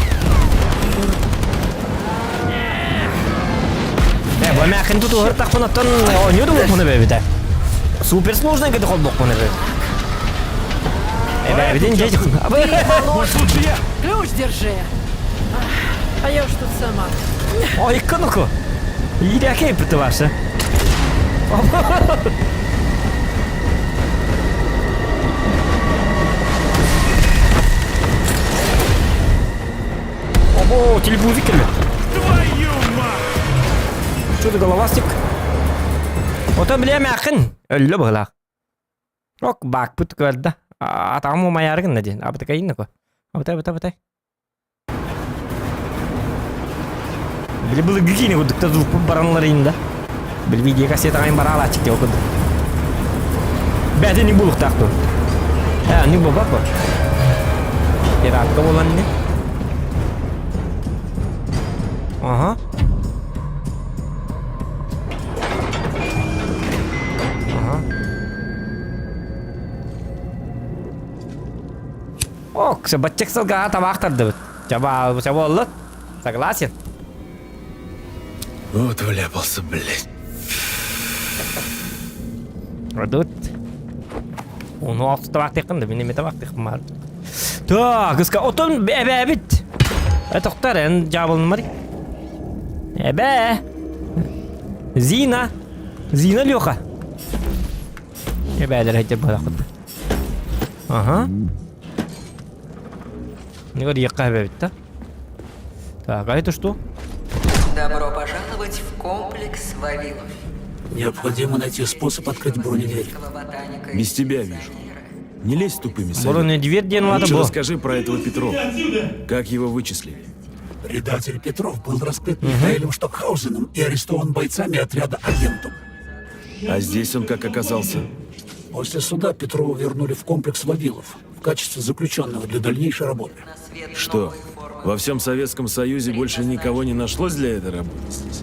Э, бу мякын тут уһыртахпынаттан оонньуу буолбуна бэбитэ. Супер сложный кыды холбохпуна бэбит. Э, бэбитин дьэ Может, лучше я? Ключ держи! А я уж тут сама. Ой, ну-ка. Иирээки эппитэ ваша. Ого, телепузик кэллэ. Твою мать! Что ты головастик? Ото бля мякын. Өллө быһылаах. Ок, баакпыт көрдө. Атаҕым умайаары гынна диэн. Абытыкайын нако. Абытай, абытай, абытай. Били былыргы киинэ курдук да звукпут баранларыйын да. Били видеокассетаҕайын бараалааччык диэн курдук. Бэти не булуктаах дуо? Э, не буолбат бо. Пиратка буолан не. Ага. Ага. Ок, баччак сылгаҕа табаах тардыбыт. Чаба, чаба Согласен? Вот вляпался, блядь. Радут. Ону алты табаактыаххын да, мин эмэ табаактыахпын баар. Так, ыска отон эбээбит. Э, тохтор, эн дьаабылынмар. Эбээ. Зина. Зина Леха. Эбээлэр хэтер быһалахпыт. Ага. Не говори, эбээбит да. Так, а это что? Добро пожаловать в комплекс Вавилов. Необходимо найти способ открыть бронедверь. Без тебя вижу. Не лезь тупыми советами. Бронедверь диэн Лучше бу. расскажи про этого Петрова. Как его вычислили? Предатель Петров был раскрыт Михаилом Штокхаузеном и арестован бойцами отряда «Агентум». А здесь он как оказался? После суда Петрова вернули в комплекс Вавилов в качестве заключенного для дальнейшей работы. Что, во всем Советском Союзе больше никого не нашлось для этой работы здесь?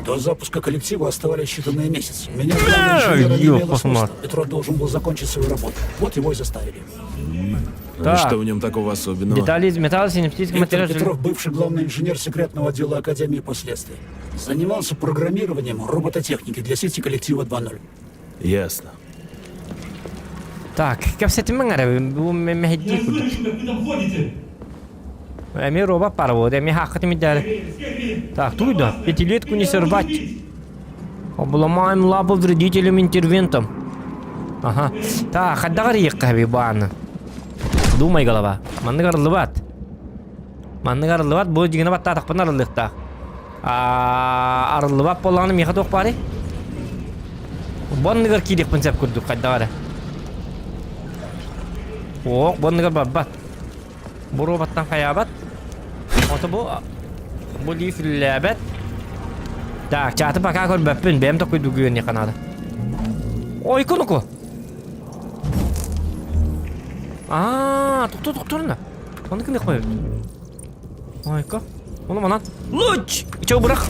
До запуска коллектива оставались считанные месяцы. Меня главного инженера не имело смысла. Петров должен был закончить свою работу. Вот его и заставили. И Так. что в нем такого особенного? Детали из металла, синаптический Виктор материал. Петров, бывший главный инженер секретного отдела Академии последствий. Занимался программированием робототехники для сети коллектива 2.0. Ясно. Так, кэпсэтимэҥ эрэ, бу мэһэйдии курдук. Эмиэ робот паровоз, эмиэ хааххыт имидээри. Так, туй да, пятилетку не сорвать. Обломаем лапу вредителям интервентом. Ага. Так, хайдах арыйыахха эбий бааны? Думай, голова. Маннык арыллыбат. Маннык арыллыбат, бу дьиҥинэ баттаатахпына арыллыахтаах. А арыллыбат буоллаҕына миэхэ туох баарый? Бу анныгар киириэхпин сөп курдук хайдах эрэ. Ох, бу анныгар барбат. Бу роботтан хайаабат. Ото бу бу лифт үлэлээбэт. Так, чааты пока көрбөппүн, бэйэм токуйдугуйуон наада. Ой, кунуку. Аа, тохтоо тохторна. Оны ким қойып? Ойка. Оны манан. Луч! Чего бырах?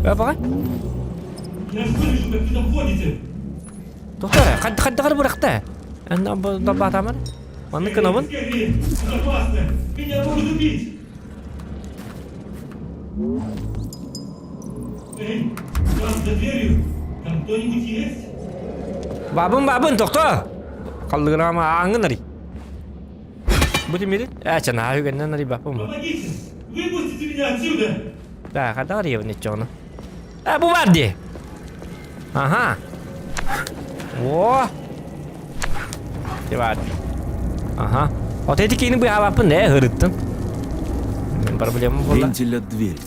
Э, бага. Я слышу, как вы там ходите. Тохтоо, хайдах бырахта? Эн батамар. Манны кынабын. Скорее, опасно. Меня могут убить. Эй, там за дверью. Там кто-нибудь есть? Бабын, бабын, тохтоо! Қаллыгырама аңын ари. Бу тимири? Э, чана үгеннен ари бапым. Помогите! Выпустите меня отсюда! Да, хайдах арыйабын иччоҕуна. Э, бу бар дии. Ага. О! Бар. Ага. Вот эти кини быһаабаппын э, ырыттын. Проблема была. Вентиль от двери.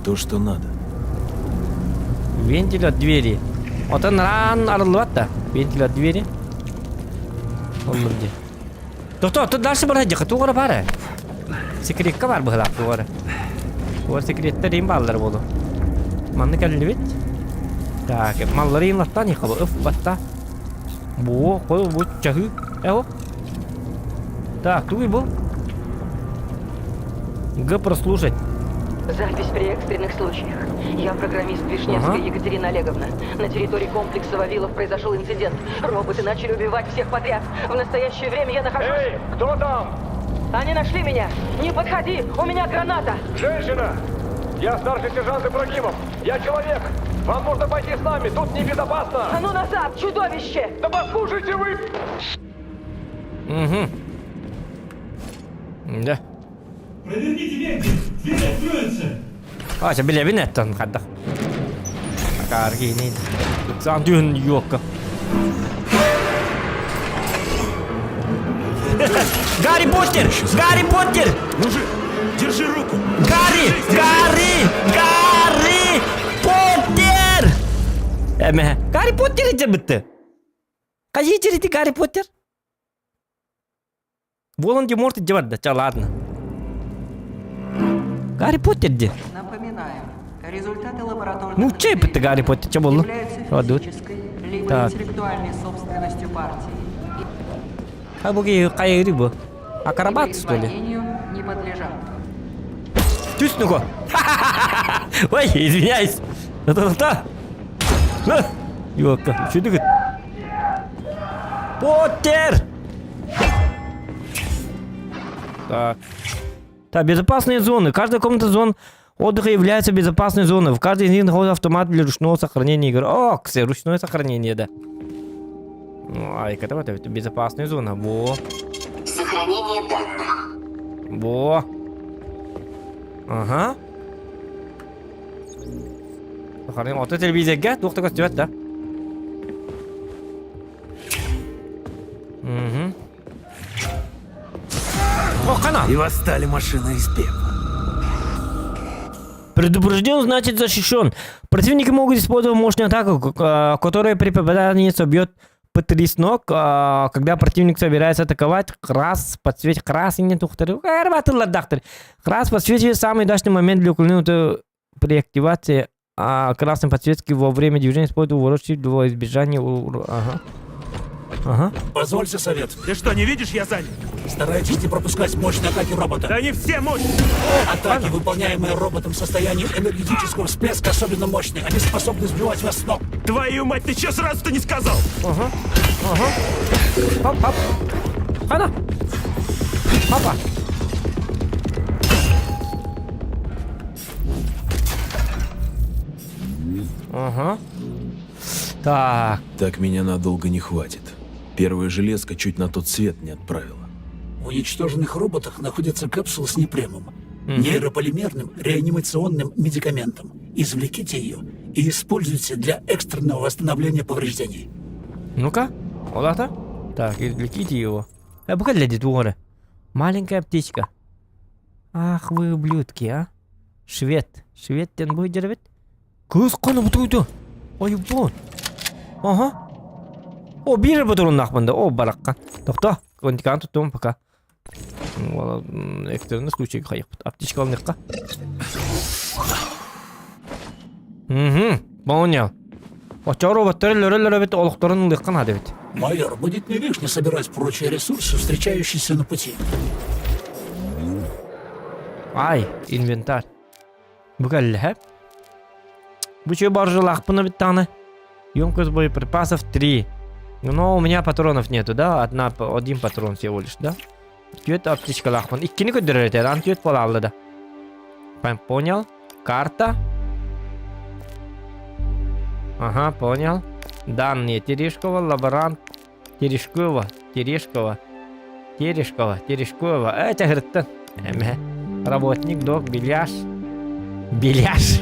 То, что надо. Вентиль от двери. Отон ран арыллыбат да. Вентиль от двери. Оллум дии. Тохтоо, тут дальше бар дьаха тугара баар. Секретка бар быһылаах тугара. Тугар секреттер им бааллар буолу. Манны кэллибит. Так, маллары инлаттан яхаба ыф батта. Бу, кой бу чаһы. Эо. Так, тугуй бу. Г прослушать. Запись при экстренных случаях. Я программист Вишневская Ага. Екатерина Олеговна. На территории комплекса Вавилов произошел инцидент. Роботы начали убивать всех подряд. В настоящее время я нахожусь... Эй, кто там? Они нашли меня! Не подходи! У меня граната! Женщина! Я старший сержант Ибрагимов. Я человек. Вам нужно пойти с нами. Тут небезопасно. А ну назад, чудовище! Да послушайте вы! Угу. Да. Проверните вентиль! Дверь откроется! А, чэ билэбин эттэн хайдах. Акааргини. Ыксаан түүн юокка. Гарри Поттер! Гарри Поттер! Мужик, держи руку! Гарри! Гарри! Гарри Поттер! Эмэ, Гарри Поттер этэ бытты. Хайыы ити Гарри Поттер? Волан-де-Морт дьэ барда, ча ладно. Гарри Поттер де. Напоминаю, результаты лабораторных Ну, чей это Гарри Поттер, че было? являются физической, либо Так. интеллектуальной собственностью партии Хай буги хайы бу. и Акробат, что ли? присвоению не подлежат. Түс ну-ка. Ой, извиняюсь. Та-та-та. На. Ёлка, что ты Поттер! Так. Так, безопасные зоны. Каждая комната зон отдыха является безопасной зоной. В каждой из них находится автомат для ручного сохранения игры. О, кстати, ручное сохранение, да. Ну, ай, это вот это безопасная зона. Во. Сохранение данных. Во. Ага. Сохраним. Вот это телевизорга туох да көстүбэт да. Угу. О, хана! И восстали машины из пепла. Предупрежден, значит защищен. Противники могут использовать мощную атаку, которая при попадании собьет по с ног. Когда противник собирается атаковать, крас подсвет крас не тухтары. Крас подсвечивает самый удачный момент для уклонения при активации а красной подсветки во время движения используют уворот для избежания... Ага. Ага. Позвольте совет. Ты что, не видишь, я занят? Старайтесь не пропускать мощные атаки робота. Да они все мощные! Атаки, выполняемые роботом в состоянии энергетического всплеска, особенно мощные. Они способны сбивать вас с ног. Твою мать, ты че сразу-то не сказал? Ага. Ага. Хоп, хоп. Хана. Папа. Ага. Так. Так меня надолго не хватит. Первая железка чуть на тот свет не отправила. В уничтоженных роботах находятся капсулы с непремом, нейрополимерным реанимационным медикаментом. Извлеките ее и используйте для экстренного восстановления повреждений. Ну-ка, вот Так, извлеките его. А пока для Маленькая птичка. Ах вы ублюдки, а. Швед. Швед тен будет Кыз қаны бұтуйды. Ой, бон. Ага. О, биир бұтырын О, бараққа. Тоқта, контикан туттум пока. Экстренный случай хайықпыт. Аптечка алныққа. Угу, понял. Оча роботтар лөрө бит олохторун ылыққан ады бит. Майор, будет не лишне собирать прочие ресурсы, встречающиеся на пути. Ай, инвентарь. Бүкәлләһә. Бу че баржылахпына биттаны. Емкость боеприпасов 3. Но у меня патронов нету, да? Одна, один патрон всего лишь, да? Түөт аптечка лахпын. Иккини көдөрөр ан түөт бола да. Понял. Карта. Ага, понял. Данные. Терешкова, лаборант. Терешкова, Терешкова. Терешкова, Терешкова. Это говорит, Работник, док, беляш. Беляш.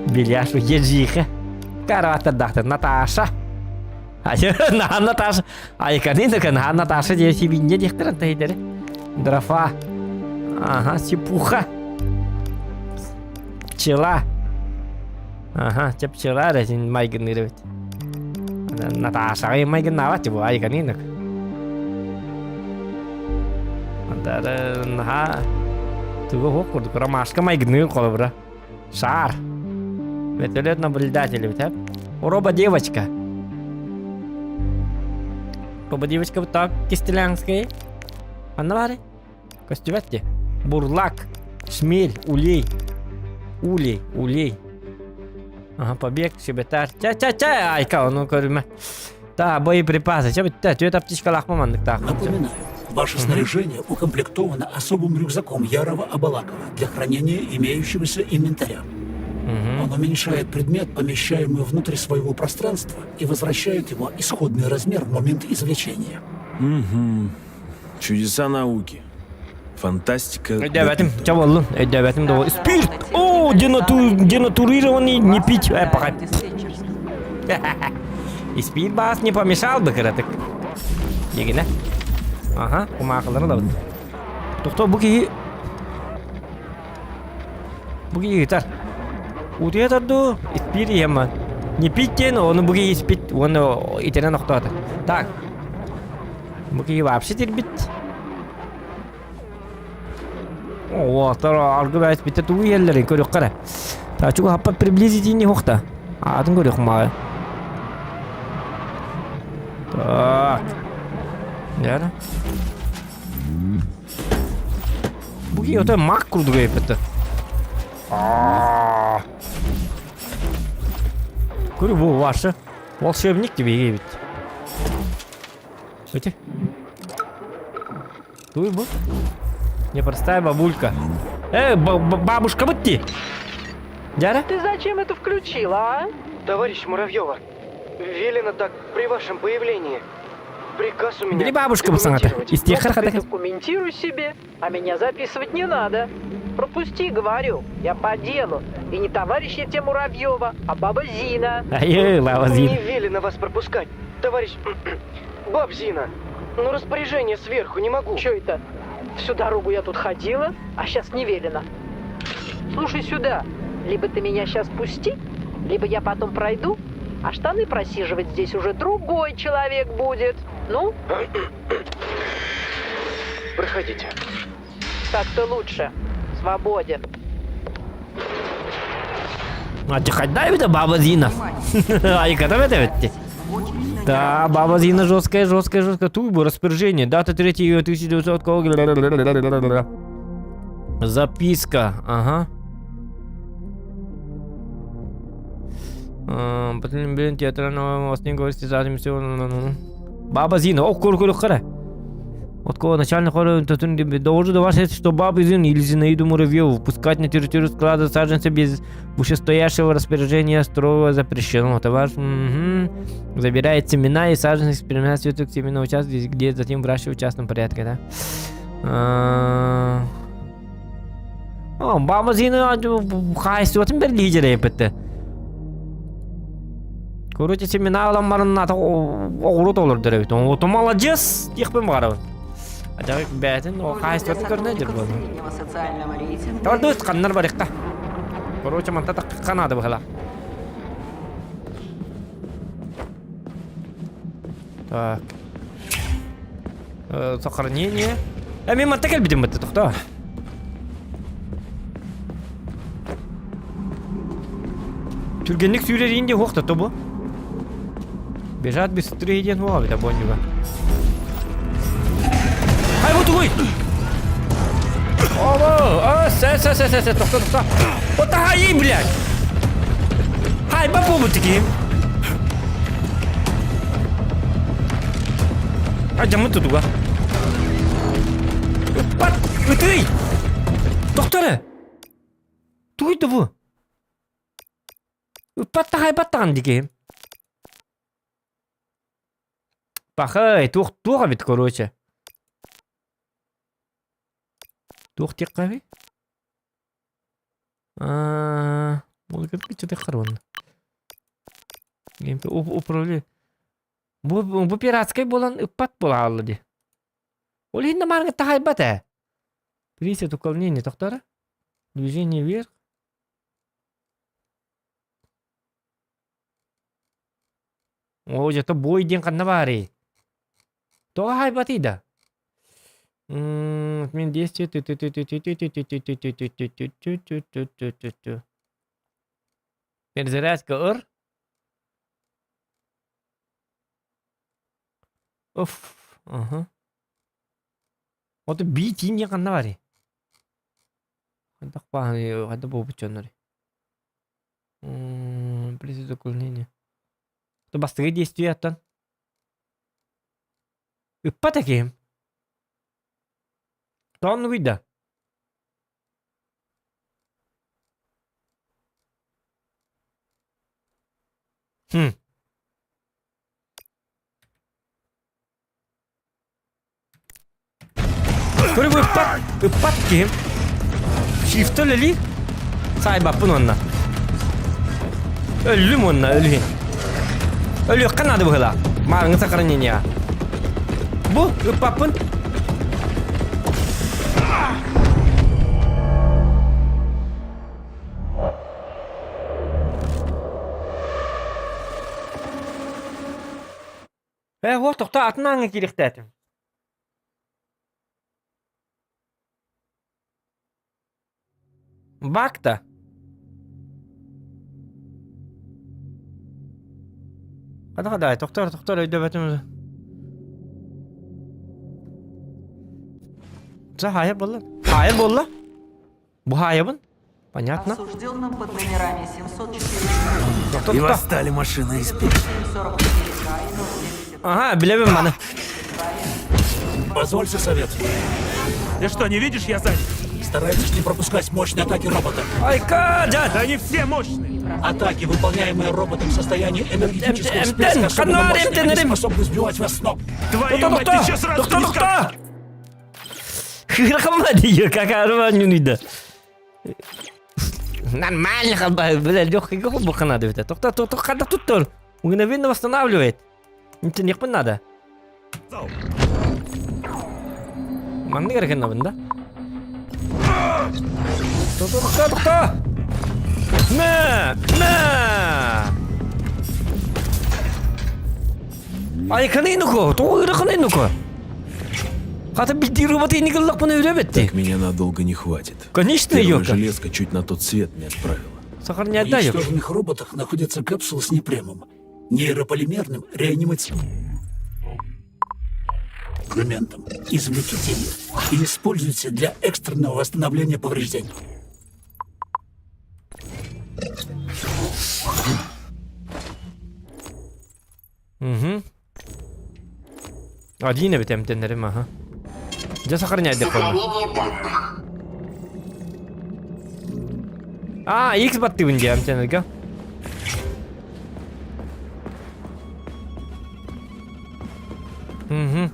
Беляш, ежиха. Карата Наташа. На Наташа. Айканинка, на Наташа, де себе не дихтеран тайдер. Дрофа. Ага, сипуха. Пчела. Ага, те пчела, разин майгын Наташа, майгын нават его, айканинок. Ха. Тугу хоқ курдук. Ромашка майгыны колобра. Шар. Вертолет наблюдатель, бит, Робо-девочка. Робо-девочка вот так кистелянская. Анна бары. Костюватте. Бурлак. Шмель. Улей. Улей. Улей. Ага, побег, шебетар. Ча-ча-ча. Айка, ну көрүмэ. Та, боеприпасы. Ча бит, түөт аптечка лахмамандык так. Напоминаю, ваше снаряжение укомплектовано особым рюкзаком Ярова Абалакова для хранения имеющегося инвентаря. Он уменьшает предмет, помещаемый внутрь своего пространства, и возвращает его исходный размер в момент извлечения. Угу. Чудеса науки. Фантастика. Өйдөөбөтүм, ча боллун. Өйдөөбөтүм да Спирт! О, денатурированный не пить. Э, пока. И спирт бас не помешал бы, кыратык. Дегине. Ага, кумаакылары да. Тохто бу киһи Бу киһи ытар. Утуйа тарду, испиир иһэмман. Не пить диэн, ону бу киһи испит уонна итинэн охтоото. Так. Бу киһи вообще тирбит. О, аргы бәйс битте тугу иһэллэрин көрүөххэ эрэ. Так, чугу хаппа приблизить не хуохта. Аатын көрүөх маа. Так. Яра. Бу киһи ото мак курдук эппитте. Көрү бу ваша. Волшебник тебе эбит. Эти. Туй бу. Непростая бабулька. Э, бабушка бытти. Дяра? Ты зачем это включила, а? Товарищ Муравьева, велено так при вашем появлении. Приказ у меня. Били бабушка бу саҥата. Истиэххэр Ну, ты документируй себе, а меня записывать не надо. Пропусти, говорю, я по делу. И не товарищ я тебе Муравьева, а баба Зина. Ай, баба Зина. Не велено вас пропускать, товарищ баб Зина. Ну распоряжение сверху не могу. Че это? Всю дорогу я тут ходила, а сейчас не велено. Слушай сюда, либо ты меня сейчас пусти, либо я потом пройду, а штаны просиживать здесь уже другой человек будет. Ну? Проходите. Так-то лучше. Свободен. А дай это баба Зина. Ай, когда это ведь? Да, баба Зина жесткая, жесткая, жесткая. Туйбу, распоряжение. Дата 3 июня 1900. Записка. Ага. Театрального Баба Зина, ох, кур кур кара. От кого начальник довожу до вас, что бабу Зину или Зинаиду Муравьеву пускать на территорию склада саженца без вышестоящего распоряжения строго запрещено. Товар угу. забирает семена и саженцы эксперимент цветок семена участка, где затем выращивают в частном порядке, да? О, баба Зина хаайыстыбатын берлиһи эппитте. Короче, семена ылан оҕуруот олордор эбит. Ото молодец, диэхпин баҕарабын. Адьаҕы бэйэтин хаайыстыбатын көрүнэ дьэр буолла. Тавардыбыт ханнар барыахха. Короче, манта тахха наада быһыла. Так. Сохранение. Э, мен манта кэлбитим бытты, тохтоо. Түргэнник сүүрэр иин диэн хуохта бу. Бежать быстрее диэн хуоҕа эбитэ бонньуга. Хай бу тугуй! Ово! А, сэ сэ сэ сэ сэ тохто тохто. Отахайы, блядь! Хай ба буолбут киһим. Адьаммыт тутуга. Ыппат! Ытый! Тохто эрэ! Тугуй да бу? Ыппат да хайбат даҕаны дии киһим. Пахай, туох туох эбит короче. Туох диэххэ Аа, уонна. Управление. Бу, бу пиратскай буолан ыппат буолаалла дии. Ол иһин да маарга таһайбат ээ. Присед уклонение тохтора. Движение вверх. Оо, дьэ, бой диэн ханна баарый? Тоҕо хаайбатый да? Отмен действие Перезарядка ыр. Уф, ага. Вот бии диэн ханна баарый? Хайдах бааһый, хайдах буолбут дьоннорый? Присед уклонение. Бастакы действие оттон. Ыппат киһим. Тооннугуй да? Хм. Көрүк ыппат, ыппат киһим. Shift үлэлиир. Саайбаппын уонна. Өллүм уонна өлүһүн. Өлүөххэ наада быһыылаах. Маарыҥҥы сохранение. Бу ыппаппын. Ээ, вот тохтоо атын ааҥҥа киириэхтээтим. Бакта. Хата-хата, тохтоор, тохтоор, өйдөбөтүм. За, хайа буолла? Хайа буолла? Бу хаайабын? Понятно. Осужденным под номерами 704 И восстали машины из печи. Ага, билэбин маны. Позвольте совет. Ты что, не видишь, я занят? Старайтесь не пропускать мощные атаки робота. Айка, дядь! Да они все мощные! Атаки, выполняемые роботом в состоянии энергетического М- всплеска, М- особенно М- мощные, они М- способны сбивать вас с ног. Твою мать, ты чё сразу Тохто, не тохто! Хырахамма как арванюнида. Нормально, халба, бля, легкий голубка надо это. Тохто, тохто, когда тут тор. Мгновенно восстанавливает. Ничего не надо. Маннык эрэ да? Тохто, тохто! Мэ! Мэ! Айканы нуко, тоҕо ыраханы нуко. Хата бидди роботы не гыллахпына үрөбетти. Так меня надолго не хватит. Конечно, Первая ёлка. железка чуть на тот свет не отправила. Сахар не В отдай, ёлка. уничтоженных роботах находятся капсулы с непремом, нейрополимерным реанимационным инструментом. Извлеките их и используйте для экстренного восстановления повреждений. Угу. Один эбит эмтэннэрим аха. Дьэ сохраняйдык Сохранение данных. А, X баттыбын дии эмтэнэргэ. Угу.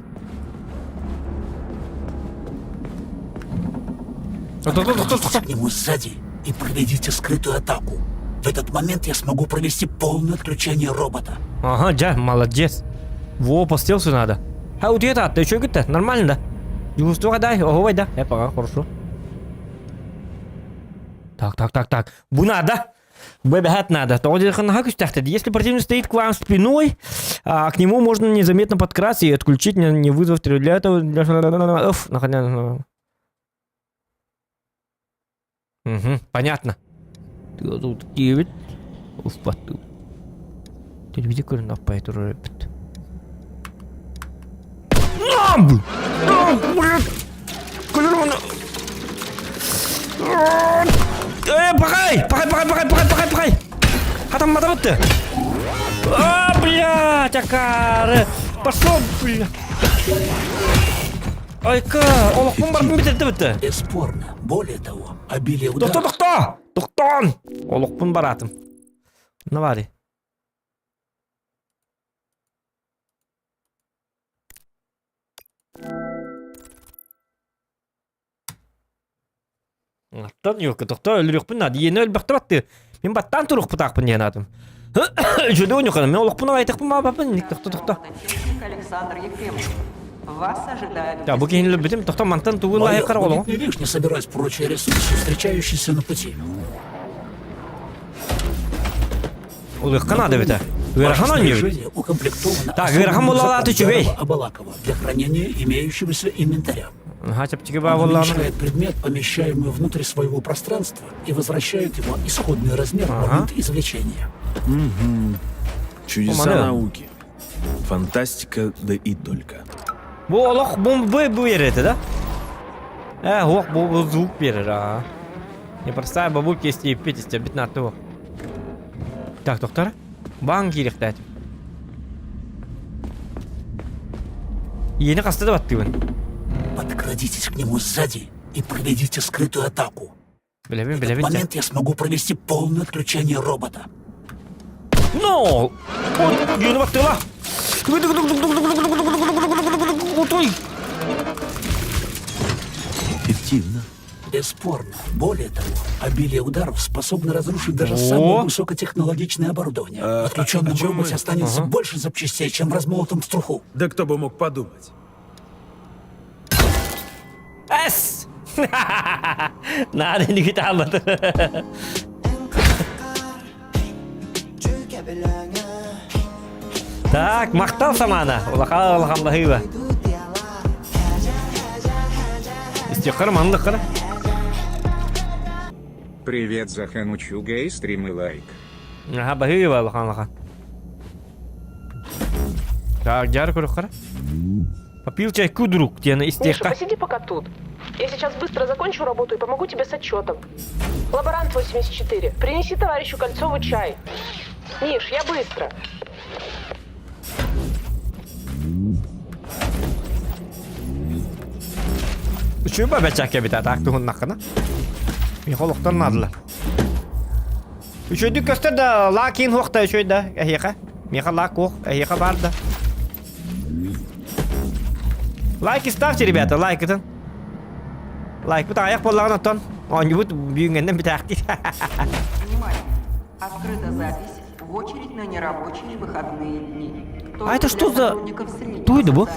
Подойдите к нему сзади и проведите скрытую атаку. В этот момент я смогу провести полное отключение робота. Ага, дьэ, молодец. Во, по стелсу надо. А, у тебя ты что это? Нормально, да? Чувство дай, ого, да. Я пока, хорошо. Так, так, так, так. Бу надо. Бэбэхат надо. Если противник стоит к вам спиной, а, к нему можно незаметно подкрасться и отключить, не, не вызвав для этого... Для... Угу, понятно. Тут 9. Успатты. Телевизор көрін аппай тұрыр бит. Нам! Нам, блядь! Көрін Э, пахай! Пахай, пахай, пахай, пахай, пахай, пахай! Хатам матабытты! А, блядь, акары! Пошел, бля! Айка, олохпун бартын битирди битти. Бесспорно. Более того, обилие ударов... Тохто, тохто! Тохтон! Олохпун баратым. Навари. Аттан юкка тохто өлүрүөхпүн наада. Иэни өлбөхтө батты. Мин баттаан туруохпутаахпын диэн аатым. Үчүгэй уñукана. Мин олохпун аҕайтахпын маабаппын. Тохто тохто. Техник Александр Ефремов. Вас ожидает Да, бу киһини өлбүтүм. Тохто мантан тугу лайық Майор, олоҕу. будет не лишне собирать прочие ресурсы, встречающиеся на пути. Улыхха наада эбитэ. Ваше Ыарахан оонньуубут. снаряжение укомплектовано Так, особым ыарахан буоллалааты рюкзаком үчүгэй. Дарова Абалакова для хранения имеющегося инвентаря. Наһаа чэпчэки баа Он буоллаҕына. уменьшает предмет, помещаемый внутрь своего пространства, и возвращает его исходный размер в Ага. момент извлечения. Угу. Чудеса Оманы. науки. Фантастика, да и только. Бу олох бу бу бу береді да? Э, ох, бу бу звук берер, а. Непростая бабулька есть и пить, битна то. Так, доктор. Баң киирихтээт. Иэни хаста да баттыыбын. Подкрадитесь к нему сзади и проведите скрытую атаку. Билэбин, В этот билэбин. момент я смогу провести полное отключение робота. Но! Он иэни баттыла! Отой! Эффективно. Бесспорно. Более того, обилие ударов способно разрушить даже О! самое высокотехнологичное оборудование. А, В отключенном о чем роботе мы? останется Ага. больше запчастей, чем в размолотом в труху. Да кто бы мог подумать. Эс! Надо не гиталады. Так, махтал самаана. Улахан улахан баһыыба. Истиэххэр маннык Привет, Захан Учугай, стрим и лайк. Аха, баһыыба улахан улахан. Так, дьар көрөххөр. Попил чайку, друг, диэн Миша, истиэххэ. посиди пока тут. Я сейчас быстро закончу работу и помогу тебе с отчетом. Лаборант 84, принеси товарищу Кольцову чай. Миш, я быстро. Үчүгэй бэчээккэ эбит атаак туһуннаххына. Миэхэ олохтон наадалар. Үчүгэйдик көстөр да лаакин суох да үчүгэй да эһиэхэ. Миэхэ лаак суох, эһиэхэ баар да. Лайки ставьте, ребята, лайкытын. Лайкпыт аҕыйах буоллаҕына оттон оонньуубут бүгүҥҥэннэн бүтээхтиир. Внимание! Открыта запись в очередь на нерабочие выходные дни. А это что за... Туй да бу?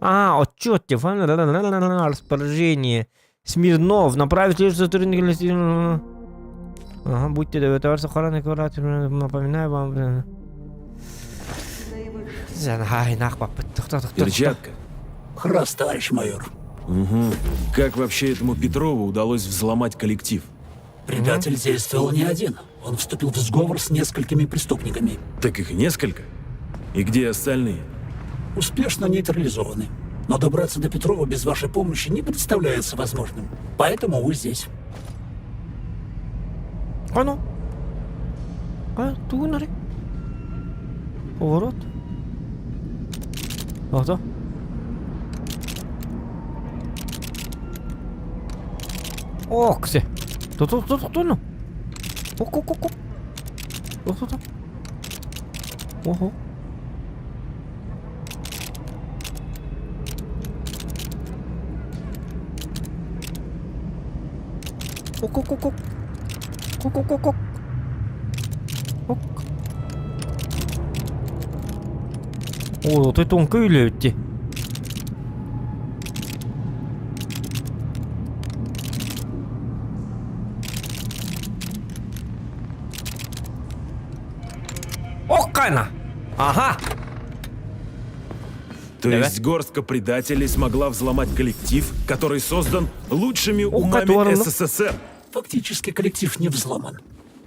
А, отчет, телефон, распоряжение. Смирнов, направить лишь сотрудника... Ага, будьте добры, товарищ охраны, напоминаю вам... Перчатка. Раз, товарищ майор. Угу. Как вообще этому Петрову удалось взломать коллектив? Предатель действовал не один. Он вступил в сговор с несколькими преступниками. Так их несколько? И где остальные? Успешно нейтрализованы. Но добраться до Петрова без вашей помощи не представляется возможным. Поэтому вы здесь. А ну. А, тугунары. Поворот. Ото. Ок, се. Тото, тото, тото. Ок, ок, ок, ок. Тото. Охо. Ок, ок, ок, ок. Ок, ок, ок, ок. Ок. О, ты тонко үлэбитти. Оккайна! Ага! То есть горстка предателей смогла взломать коллектив, который создан лучшими умами которого? СССР. Фактически коллектив не взломан.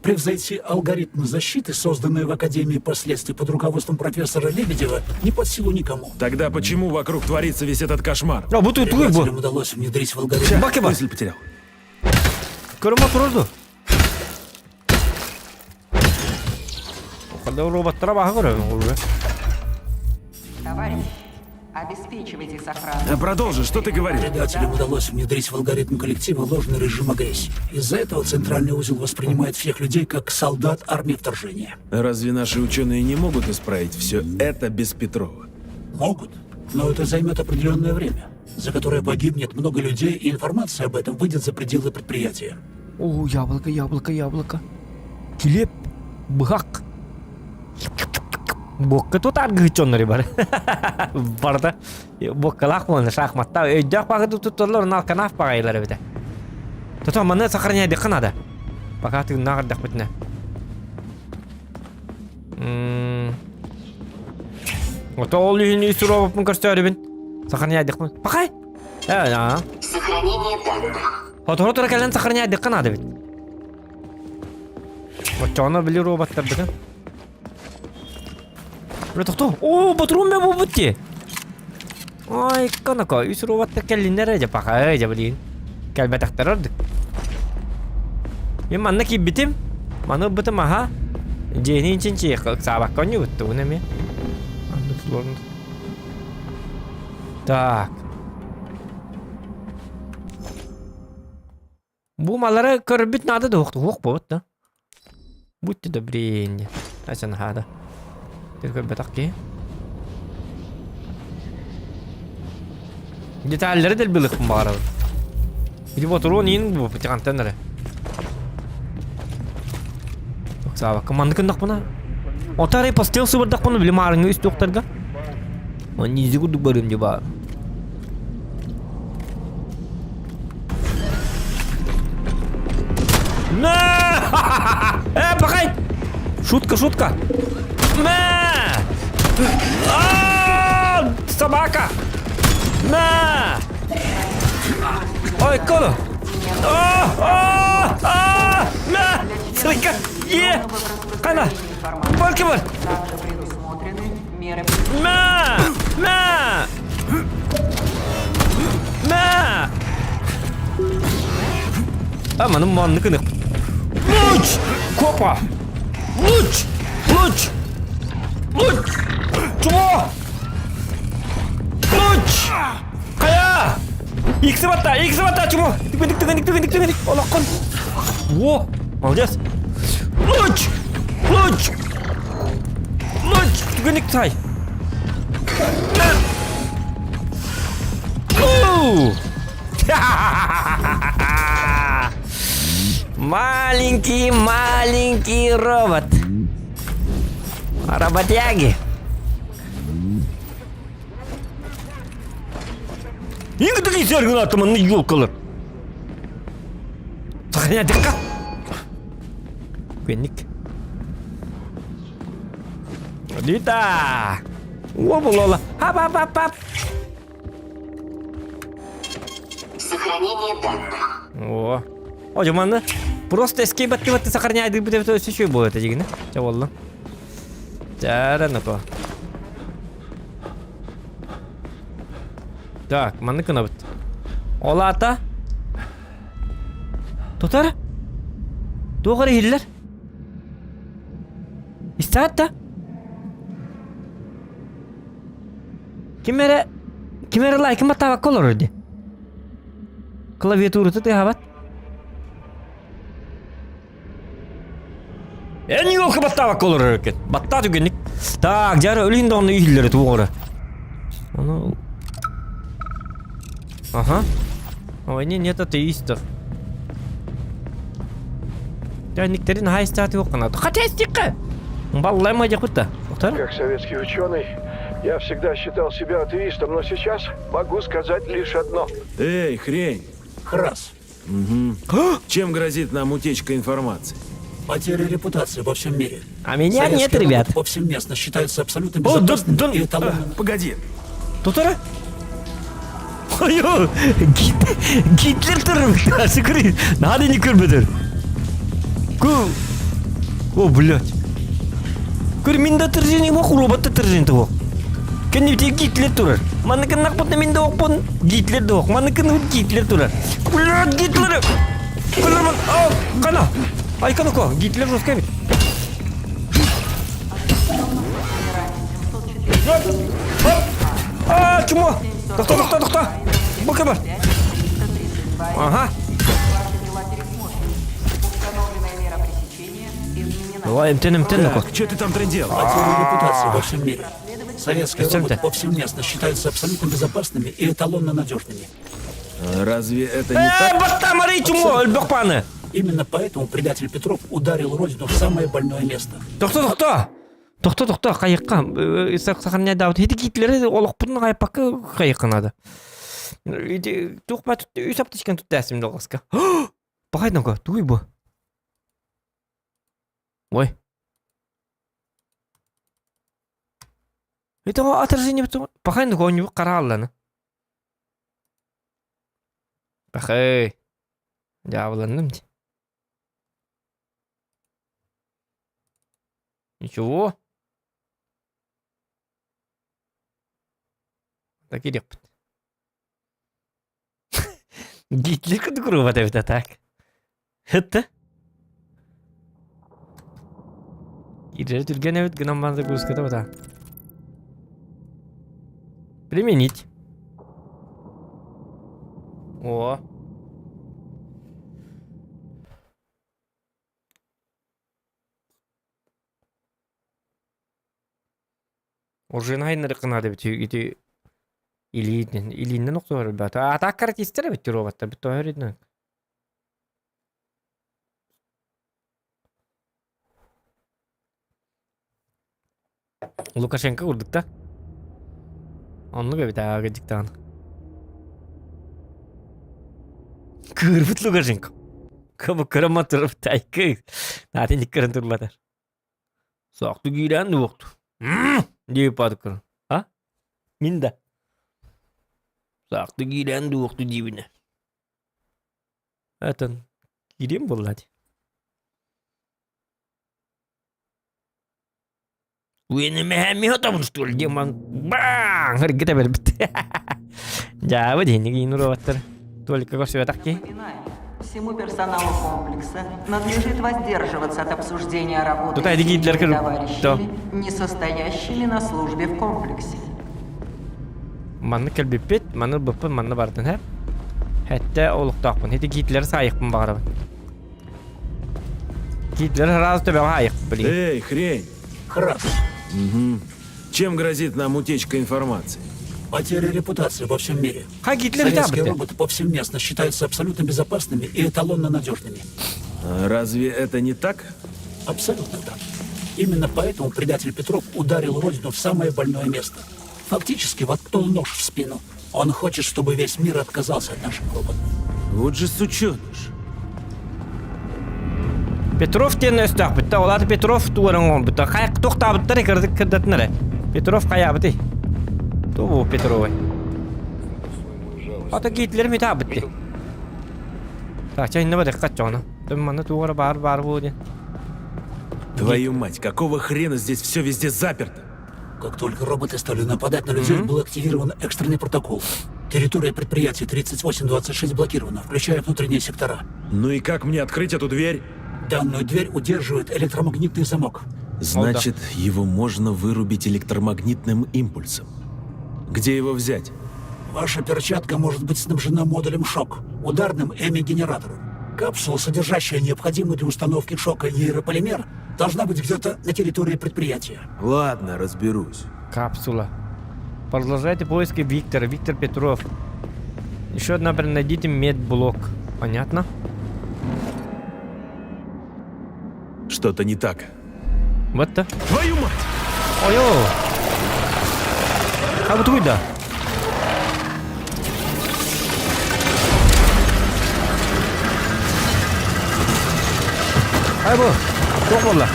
Превзойти алгоритмы защиты, созданные в Академии последствий под руководством профессора Лебедева, не под силу никому. Тогда почему вокруг творится весь этот кошмар? А вот Предателям удалось внедрить в алгоритм... Мысль потерял. Көрүмэ турду. Ханда роботтара баха көрөбүн Товарищ, обеспечивайте сохранность. А продолжи, что ты говоришь? Предателям удалось внедрить в алгоритм коллектива ложный режим агрессии. Из-за этого центральный узел воспринимает всех людей как солдат армии вторжения. Разве наши ученые не могут исправить все это без Петрова? Могут, но это займет определенное время, за которое погибнет много людей, и информация об этом выйдет за пределы предприятия. О, яблоко, яблоко, яблоко. Килиэп, быһах. Буокка тут аргычоннор бар. Барда буоккалаах буолна шахматта өйдөөх баҕы тутталлар онно алканаах баҕайылар эбитэ. Тото маны сохраняйдыхха надо. Пока тыыннаах эрдэхпитинэ. Ото ол иһин үс суруобуппун көрсөөрүбүн. Сохраняйдыхпын. Пахай! Э, Сохранение данных. Сотору тура кэлэн сохраняйдыхха надо эбит. Оччоҕуна били роботтарбытын. Бля, тохтоо. Оо, ботуруун бе буолбут дии. Ой, коноко, үс роботтар кэллиннэр ээ, паха, дьэ блин. Кэлбэтэхтэр ордук. Мин манна киирбитим. Маны ылбытым аха. Дьиэни чинчиэххэ ыксаабакка оонньуубуттугун эмиэ. Аннык сложно. Так. Бу малары көрбүт наада да уох буолбут да. Будьте добрее. Ася наһаада. Тэр көрбөтөх киһи. Деталлары дэлбилыхпын баҕарабын. Ити ботуруон иин бу путихантан эрэ. Ыксаабакка маннык гыннахпына. Ото арай постел сыбырдахпына били маарыҥҥа үс туохтарга. Низи курдук барыым дии баар. На! Э, пахай! Шутка, шутка! Мэ! А, собака! На! Ой, кону! А, а, а, на! Сырка! Е! Кана! Барки бар! На! На! На! А, маны манныкыны. Луч! Копа! Луч! Луч! Луч! Чумо! Луч! Хайа! Икси батта, икси батта, чумо! Түгенdik, түгенdik, түгенdik, түгенdik. Олоххун. Во! Молодец! Луч! Луч! Луч! Түгенdik сай! Маленький, маленький робот. Работяги. Ингдigi сергунатымын юлкалар. Сохраняй Көнник. Дита! О, Хап-хап-хап-хап! Сохранение данных. О. О, манна. Просто escape открывать сохраняй, будет это еще будет, дигини. Ча болла. Чара ну-ка. Так, манны кынабыт. Олата. Тотар. Туох эрэ иһиллэр. Истэҕит да? Ким эрэ ким эрэ лайкын баттаабакка олорор дии. Клавиатурата тыаһаабат. Эн елка баттаабакка олорор экен. Баттаа түгэнник. Так, дьара өлүн даҕаны иһиллэрэ туох эрэ. Ону Ага. На войне нет атеистов. Тайниктерин наһаа истэҕэ туох Хотя истиэххэ! Баллай мадьакута. Как советский ученый, я всегда считал себя атеистом, но сейчас могу сказать лишь одно. Эй, хрень! Храс. Угу. Чем грозит нам утечка информации? Потеря репутации во всем мире. А меня Советские нет, ребят. роботы повсеместно считаются абсолютно О, да- безопасными да- и эталонными. Погоди. Тутара? Айо, Гит, Гитлер турар. Шүкүр. Надо не көрбөдөр. Ку. О, блядь. Көр мин да отражение бох, робот да отражение бох. Кэннибитигэр Гитлер турар. Манныкын мин да окпун, Гитлер да ох. Манныкын Гитлер турар. Блядь, Гитлер! Көлөрмөн, а, кана. Айкан око, Гитлер жестко бит. А, чмо! Тохто, тохто, тохто! Бука бар. Ага. Давай, эмтен, эмтен, Так, что ты там трындел? Потеря репутации во всем мире. Советские Зачем роботы ты? повсеместно считаются абсолютно безопасными и эталонно надежными. Разве это не Э, так? баттамары чмо, өлбөх паны. Именно поэтому предатель Петров ударил родину в самое больное место. Тохто, тохто! Тохто, тохто, хайыққа. Сахарня даут. Хети Гитлері олықпұтын хайпақы хайыққа надо. Тух ба үс аптечканы тут тәсім долғасқа. Бақайдан ко, туй бу. Ой. Это отражение Бақайдан ко, не қаралланы. Бақай. Дьяволанным. Ничего. Так иреппит. Гитлер курдук робот эбит так. Это? Кирер түрген эбит гынан бан загрузката бата. Применить. О. Уже найнырыкына деп ити илиинен илиинен охсор ребята. А так каратистер бит роботтар бит тоһөрүнө. Лукашенко курдук да. Оннук эбит ага диктан. Кырбыт Лукашенко. Кабы кырама туруп тайкы. Натын диккерин турбатар. Соқты күйрен уоқту. Диэппатыккын. А? Мин да. Саахты киирэн дуохту диибинэ. Этэн киириэм буолла дии. Уенемэһэмиһотабын что ли диэн баң ыргыта бэрбит. Дьаабы диһинник иин уруобаттар. Только көрсүбэтэх киһи. Всему персоналу комплекса надлежит воздерживаться от обсуждения работы Тут айди Гитлер товарищами, не состоящими на службе в комплексе. Манны кэлбиппит, манны ылбыппын, манна бардын, һэ? Хэттэ олохтоохпун. Ити Гитлер саайыкпын баҕарабын. Гитлер сразу төбөҕө аайыкпын, блин. Эй, хрень! Храп. Угу. Чем грозит нам утечка информации? Потеря репутации во всем мире. Ха, Гитлер Советские роботы повсеместно считаются абсолютно безопасными и эталонно надежными. А разве это не так? Абсолютно так. Именно поэтому предатель Петров ударил Родину в самое больное место. Фактически воткнул нож в спину. Он хочет, чтобы весь мир отказался от наших роботов. Вот же сученыш. Петров диэн өстөөхпүт да, ол аата Петров туоран оҥорбута. Хайа тохтаабыттар кырдатынар ээ. Петров хайаабытый? Тугу Петровой? Ата Гитлер митаабыт дии. Так, чэ иннэ барыахха чоҕуна. Манна туора баар баар буо диэн. Твою мать, какого хрена здесь все везде заперто? Как только роботы стали нападать на людей, был активирован экстренный протокол. Территория предприятия 3826 блокирована, включая внутренние сектора. Ну и как мне открыть эту дверь? Данную дверь удерживает электромагнитный замок. Значит, его можно вырубить электромагнитным импульсом. Где его взять? Ваша перчатка может быть снабжена модулем шок, ударным эми-генератором. Капсула, содержащая необходимый для установки шока нейрополимер, должна быть где-то на территории предприятия. Ладно, разберусь. Капсула. Продолжайте поиски Виктора. Виктор Петров. Еще одна, найдите медблок. Понятно? Что-то не так. Вот-то. Твою мать! Ой-ой! А вот да? Ай бу, туох буолла?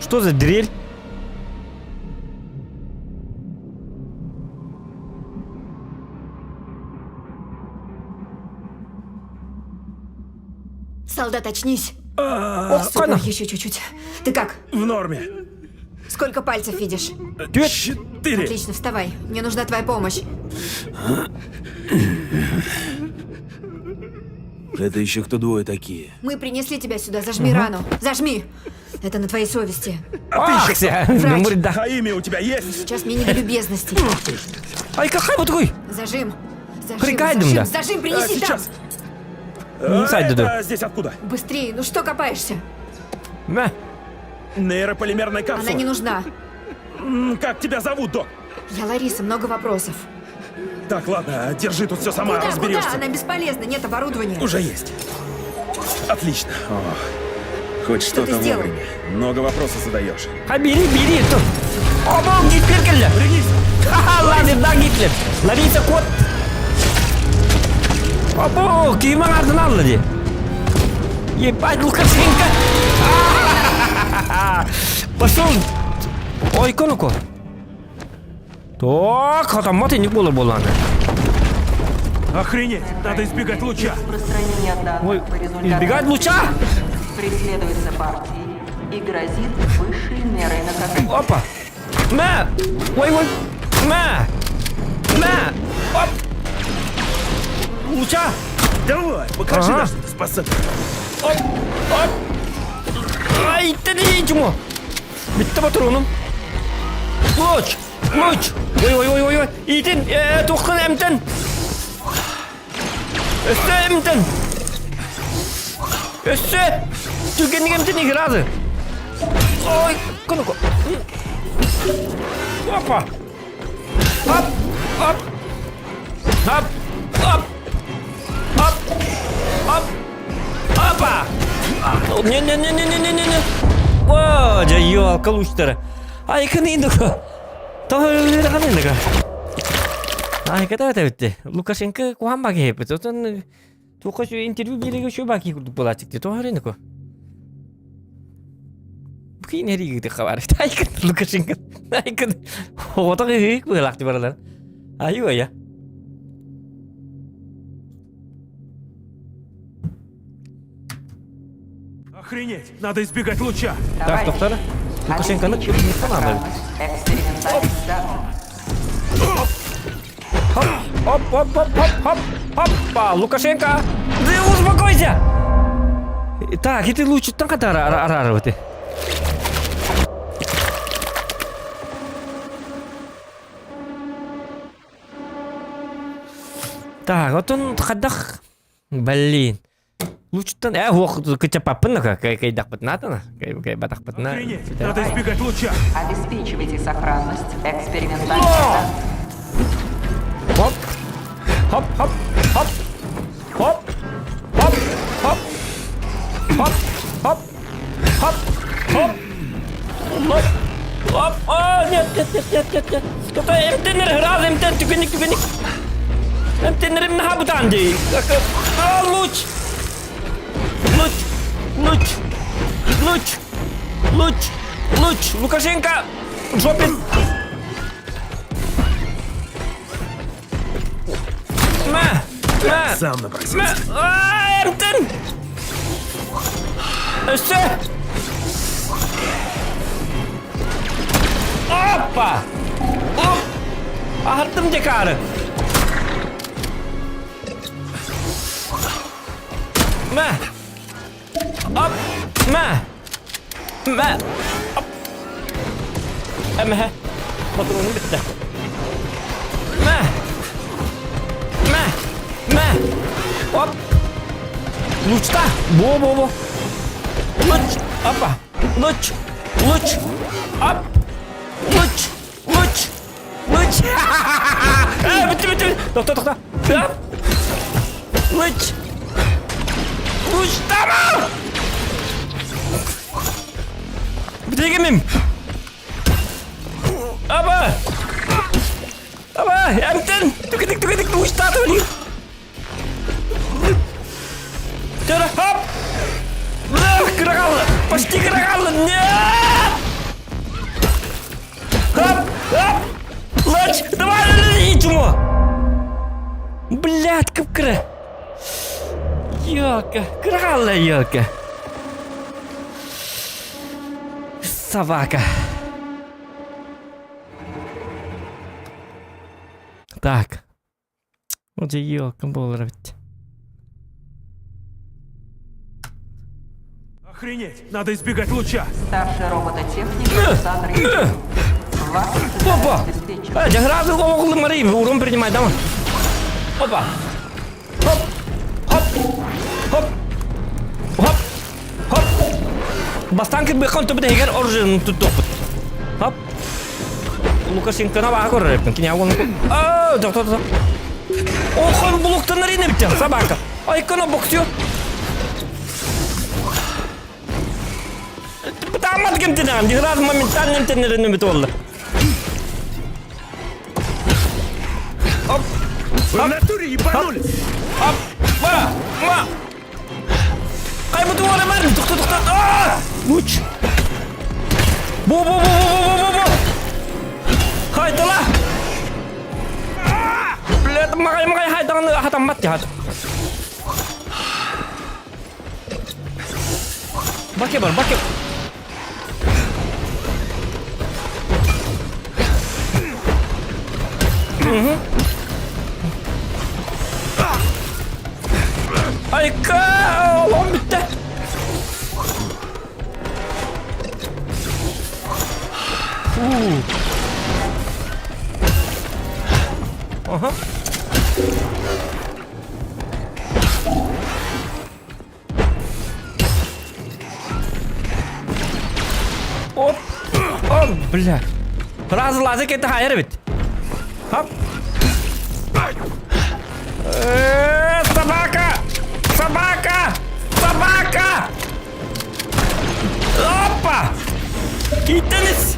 Что за дрель? Солдат, очнись. А, Супер, еще чуть-чуть. Ты как? В норме. Сколько пальцев видишь? Четыре. Отлично, вставай. Мне нужна твоя помощь. Это еще кто двое такие? Мы принесли тебя сюда. Зажми угу. рану. Зажми. Это на твоей совести. А ты еще Врач. А имя у тебя есть? Сейчас мне не до любезностей. Ай, какая вот такой? Зажим. Зажим, зажим, да. зажим, принеси а, сейчас. там. Это здесь откуда? Быстрее, ну что копаешься? На. Нейрополимерная капсула. Она не нужна. Как тебя зовут, док? Я Лариса, много вопросов. Так, ладно, держи тут все сама, куда, разберешься. Куда? Она бесполезна, нет оборудования. Уже есть. Отлично. О, хоть что что-то ты сделал? вовремя. Много вопросов задаешь. А бери, бери. Тут. О, Гитлер кэллэ. Пригнись. Ха-ха, ладно, да, Гитлер. Лариса, кот. Обо, ким ардын алды дии. Ебать, Лукашенко. Пошел. Ой, коноко. Так, хатаммат инник буолар буоллаҕына. Охренеть! Надо избегать луча! Распространение данных Ой, по результатам избегать луча? преследуется партией и грозит высшей мерой наказания. Опа! Мэ! Ой, ой! Мэ! Мэ! Оп! Луча! Давай, покажи, Ага. на что ты способен. Оп! Оп! Ай, ты не чему? Bitti патроном. Луч! Луч! Ой, ой, ой, ой, ой! Итин, э, тухкын эмтен! Өссө эмтэн! Өссө! Түргэнник эмтэн игразы! Ой, коноко! Опа! Оп! Оп! Оп! Оп! Оп! Оп! Опа! Не-не-не-не-не-не-не! О, дьэ, ёлка лучтара. Ай, кыныйдыка. Тоһ Ай, ката эбитти. Лукашенко куһаан баки хэппит. Отон туохха интервью биэригэ үчүгэй баки курдук буолааччык дии. Тоһ өрүнүкө. Киин эриигити хабар. Айкын Лукашенко. Айкын. Оҕото ыһык быһылаах баралар. Айуу ая. Охренеть! Надо избегать луча! Так, доктор. Лукашенконы надо. Хоп, оп, оп, оп, оп, хоп, хоппа, Лукашенко! Ты успокойся! Так, ити лучуттан катар араарыбыты. Так, отон хадах Блин. Лучуттан э хуох кычапаппын кайдахпытына кайбатахпытына. Надо избегать луча! Обеспечивайте сохранность экспериментальных Хоп! Хоп, хоп, хоп! Хоп! Хоп! Хоп! Хоп! Хоп! Хоп! Хоп! Хоп! Хоп! О, нет, нет, нет, нет, нет, нет. Кто-то эмтенер, раз эмтен, түгенник, түгенник. Эмтенерим наха бутан дии. А, луч! Луч! Луч! Луч! Луч! Луч! Лукашенко! В жопе! Мә! Мә! Сам напросился. Мә! А, эмтен! Өссө! Опа! Оп! Аһартым декары! Мә! Оп! Мә! Мә! Оп! Эмэһэ! Патроным бүттэ. Мә! Мә! Мә! Оп! Лучта! Бо-бо-бо! Луч! Опа! Луч! Луч! Оп! Луч! Луч! Луч! Э, бүттү, бүттү! Тохто, тохто! Оп! Луч! Лучтама! Бүтегемим! Аба! Аба! Эмтен! Түгедик, түгедик, лучтады блин! Тара, хоп! Кырағалы! Почти кырағалы! Нет! Хоп! Хоп! Луч! Давай, чмо! Блядь, кып-кыра! Ёлка, кырағалы, ёлка! Собака. Так. Вот елка буолар эбит. Охренеть! Надо избегать луча! Старший робототехник Александр Ефимов. Вас Опа! ожидает диспетчер. Э, дьаһыраазы оҕолум марыйм, урон принимай, давай. Опа! Хоп! Хоп! Хоп! Хоп! Хоп! Бастаан кырбыахха онто бүтэһигэр оружиены туттуохпут. Хоп! Лукашенконы баҕа көрөр эбиппин. Кини агон... Аа, тохто, тохто. Охон булуктанар ини битте, собака. Айкона боксер. Бытаамат кемтенään, дихраз моментально эмтенерин бит олла. Оп. Вы в натуре ебанулись! Оп. Ма! Ма! Кайбы туара бар, тохто, тохто. Аа! Луч. Бу бу бу бу бу бу бу. Хайтала. Блядь, магай магай хайтан хатаммат хат. Баке бар, баке. Угу. Айка, олом бүттэ. Фу. Ага. Оп! Оп, бля. Раз лазы кетті хайыр бит. Хоп. Э, собака! Собака! Собака! Опа! Киттеңіз!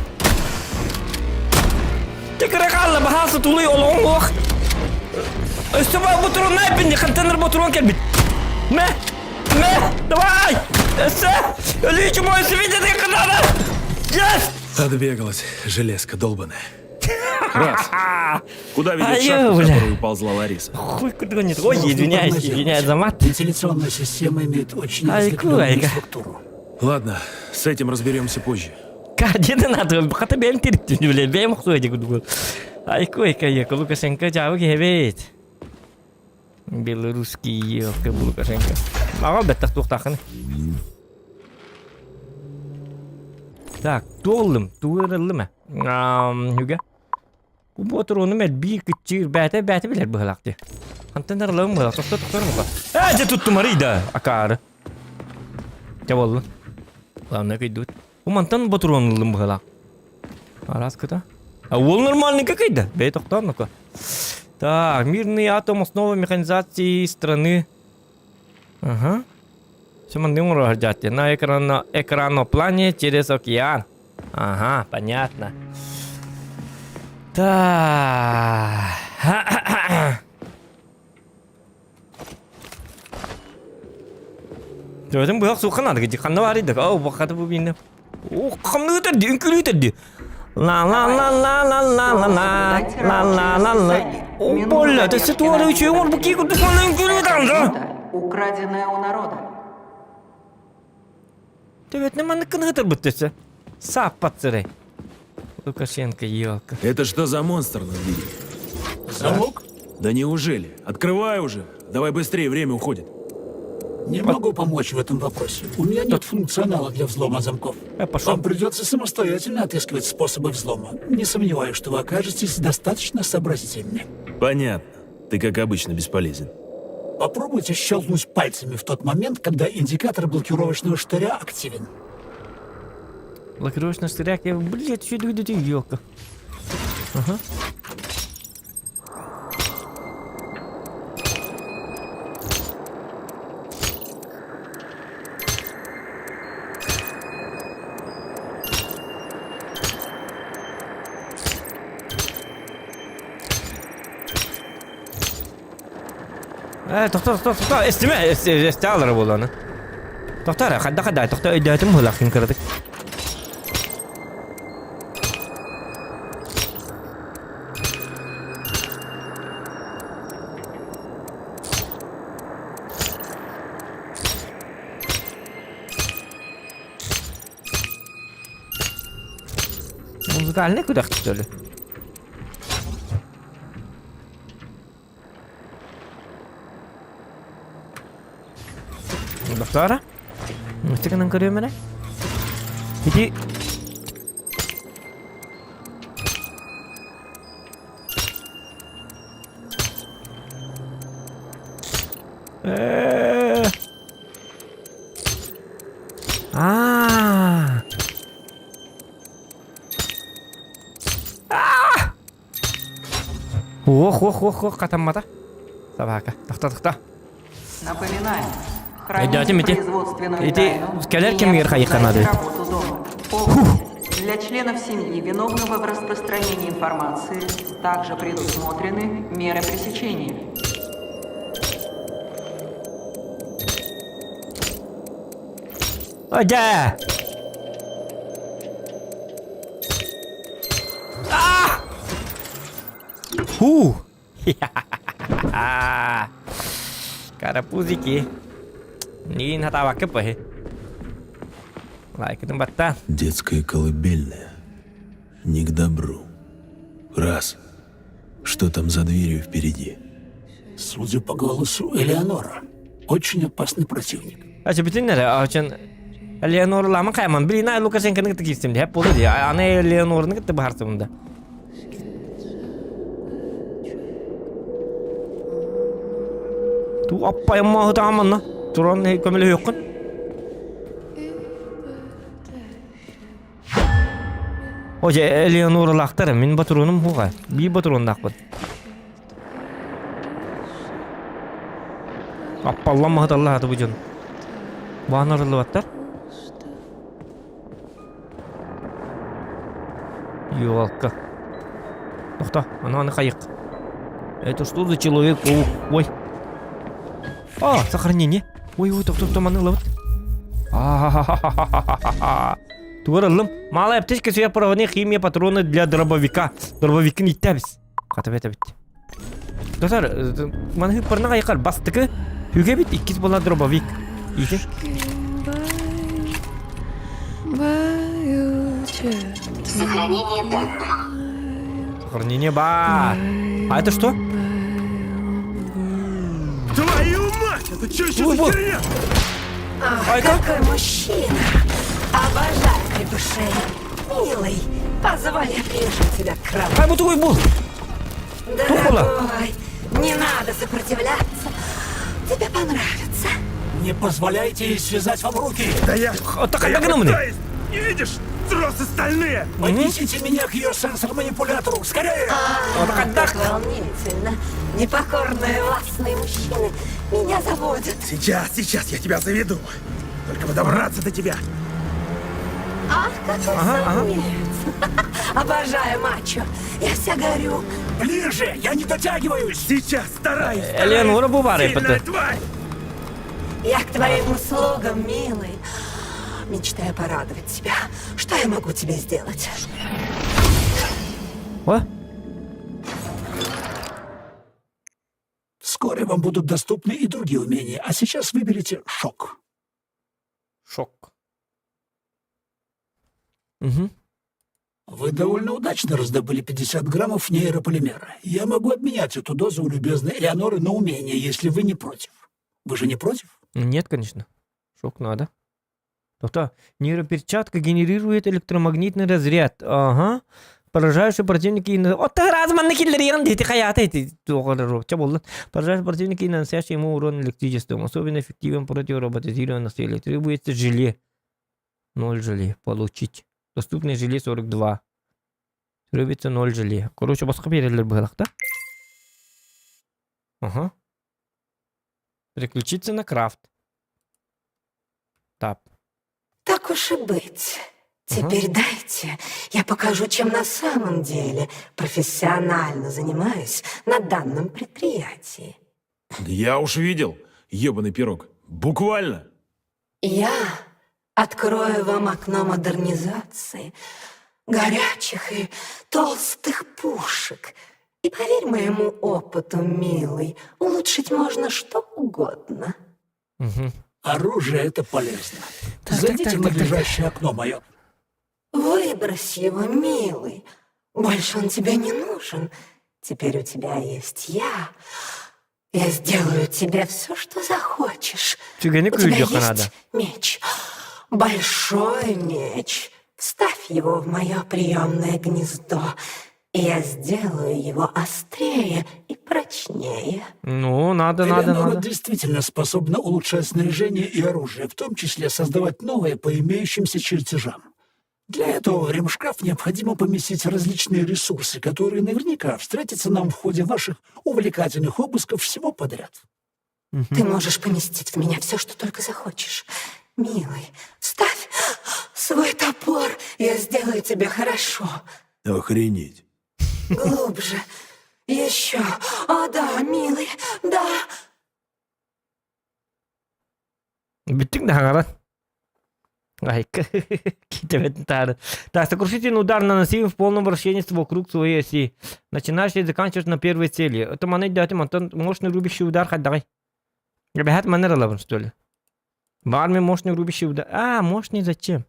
Текірі қалды, бағасы тулый олоғың оқ. Өстө ботурун найпин, контейнер ботурун келбит. Мэ! Мэ! Давай! Өссө! Өлүү чумой өссө видеоды кынады! Yes! Отбегалась железка долбаная. Раз. Куда ведет Ай, шахта, в бля. которую уползла Лариса? Хуй куда нет. Ой, Сложно извиняюсь, прогнозировать. извиняюсь за мат. Вентиляционная система имеет очень Ай, разветвленную куайка. структуру. Ладно, с этим разберемся позже. Кардина надо, хата бэм тириттин, бля, бэм хуй дегу. Ай, куайка, я Лукашенко жабы кебет. Белорусский елка Лукашенко. Ага, беттах тухтахын. Так, туоллум, туырыллым. Үгэ. Бу отуруну мэлбии кыччыыр бээтэ бээтэ билэр быһылаах дии. Хантан арылым быһылаах, тохто тохтор мука. Ээ, дьэ туттум арыйда, акаары. Дьэ буоллун. Главное кыйдыбыт. Бу мантан ботуруон ыллым быһылаах. Араас кыта. А уол нормальный какой-то. Бэй тохтоон ну-ка. Так, мирный атом основа механизации страны. Ага. Все манды оҥорор На экрано, экраноплане через океан. Ага, понятно. Так. Төбөтүн быһах суохха наада кiji ханна баар идек оо бахата бу биинне о хамныытар ди үҥкүлүүтэр ди ла ла ла ла ла ла ла ла ла ла ла ла о болла өссө туора үчүгэй оҥорбут кии курдук манна үҥкүлүүтэн да Украденное у народа. Төбөтүнэн маннык кыныһытырбыт өссө сааппат сырай Лукашенко елка Это что за монстр на двери? Замок? Да неужели? Открывай уже! Давай быстрее, время уходит. Не могу помочь в этом вопросе. У меня нет функционала для взлома замков. Вам придется самостоятельно отыскивать способы взлома. Не сомневаюсь, что вы окажетесь достаточно сообразительны. Понятно. Ты, как обычно, бесполезен. Попробуйте щелкнуть пальцами в тот момент, когда индикатор блокировочного штыря активен. Блокировочный штыряк, я, блядь, что это елка. Ага. Ээ, тохтоо, тохтоо, тохтоо, эстимэ, эстэ алара буоллаҕына. Тохтоо эрэ, хайдах хайдах, тохтоо өйдөөтүм быһыылаах кыратык. Музыкальный күрэх что ли? Доктора? Мустик гынан көрүөм эрэ. Ити Э. Аа. Аа! Ох, ох, ох, ох, хатаммата. Собака. Тохто, тохто. Напоминаем, Идете, храните Мити. производственную Ити тайну кэлэр и не кэмигэр хайыхха обсуждайте наада. работу дома. Помните, для членов семьи, виновного в распространении информации, также предусмотрены меры пресечения. Дьэ! А! Ху! Карапузики. Нин хатаабакка паһы. Лайкытын баттаан. Детская колыбельная. Не к добру. Раз. Что там за дверью впереди? Судя по голосу, Элеонора. Очень опасный противник. Ача бүтүн эрэ, ачан Элеонорламан кайман. Блин, ай Лукашенконы кытта киирсим диһэп буолуо дии. Аны Элеонораны кытта быһаарсыбын да. Туу аппайыммааһы тааманна. Туран көмөлөһүөххүн. О, дьэ, Элеоноралаахтар, мин ботуруонум хуга. Биир ботуруоннаахпын. Аппаллан маһыталлаһаты бу дьон. Баан арыллыбаттар. Ёлка. Тохто, аны аны хайык. Это что за человек? Ой. А, сохранение. Ой, ой, тохто, тохто, маны ылабыт. А-ха-ха-ха-ха-ха. Тугар ыллым. Малая аптечка сверхпроводные химия патроны для дробовика. Дробовикин иттәбіз. Хата бет бит. Достар, маны хыппарна кайкар бастыкы үге бит иккис була дробовик. Ити. Сохранение данных. Сохранение бар. А это что? Твою мать! Это что еще за херня? Ах, какой мужчина! Обожаю крепышей. Милый, позволь, я прижу тебя к кровати. Ай, бу тугуй бул. Дорогой, не надо сопротивляться. Тебе понравится. Не позволяйте ей связать вам руки! Да я... Так, да я так, пытаюсь! Не видишь? Тросы стальные! Поднесите меня к ее сенсор-манипулятору! Скорее! А, как волнительно. Непокорные властные мужчины меня заводят. Сейчас, сейчас я тебя заведу. Только бы добраться до тебя. Ах, какой Ага, ага. самец. Обожаю мачо. Я вся горю. Ближе! Я не дотягиваюсь! Сейчас, стараюсь, Элеонора бу баар Сильная эппитэ. тварь! Я к твоим услугам, милый. Мечтаю порадовать тебя. Что я могу тебе сделать? О? Вскоре вам будут доступны и другие умения, а сейчас выберите шок. Шок. Угу. Вы довольно удачно раздобыли 50 граммов нейрополимера. Я могу обменять эту дозу у любезной Элеоноры на умение, если вы не против. Вы же не против? Нет, конечно. Шок надо. Тоқта, нейроперчатка генерирует электромагнитный разряд. Ага. Поражающий противника и... Вот раз манна киллер дети хаята эти. Поражающий противника и наносящий ему урон электричеством. Особенно эффективен против роботизированных целей. Требуется желе. 0 желе. Получить. Доступное желе 42. Требуется 0 желе. Короче, босқа берелер быһыылаах да? Ага. Переключиться на крафт. Тап. Так уж и быть. Теперь дайте, я покажу, чем на самом деле профессионально занимаюсь на данном предприятии. Я уж видел, ебаный пирог. Буквально. Я открою вам окно модернизации горячих и толстых пушек. И поверь моему опыту, милый, улучшить можно что угодно. Оружие это полезно. Зайдите так, в так, так. надлежащее окно, майор. Выбрось его, милый. Больше он тебе не нужен. Теперь у тебя есть я. Я сделаю тебе все, что захочешь. Түгэни У тебя күйдүөххэ есть надо. меч. Большой меч. Вставь его в мое приемное гнездо, и я сделаю его острее и прочнее. Ну, надо, надо, Элеонора надо. действительно способна улучшать снаряжение и оружие, в том числе создавать новое по имеющимся чертежам. Для этого в ремшкаф необходимо поместить различные ресурсы, которые наверняка встретятся нам в ходе ваших увлекательных обысков всего подряд. Ты можешь поместить в меня все, что только захочешь. Милый, вставь свой топор, я сделаю тебе хорошо. Охренеть. Глубже. Еще. О, да, милый, да. Бүттүҥ да хаҥаран. Айка. Китебет тары. Так, сокрушительный удар наносим в полном вращении вокруг своей оси. Начинаешь и заканчиваешь на первой цели. Это маны дать, Антон, мощный рубящий удар, хоть давай. Ребят, манера лавн, что ли? В армии мощный рубящий удар. А, мощный зачем?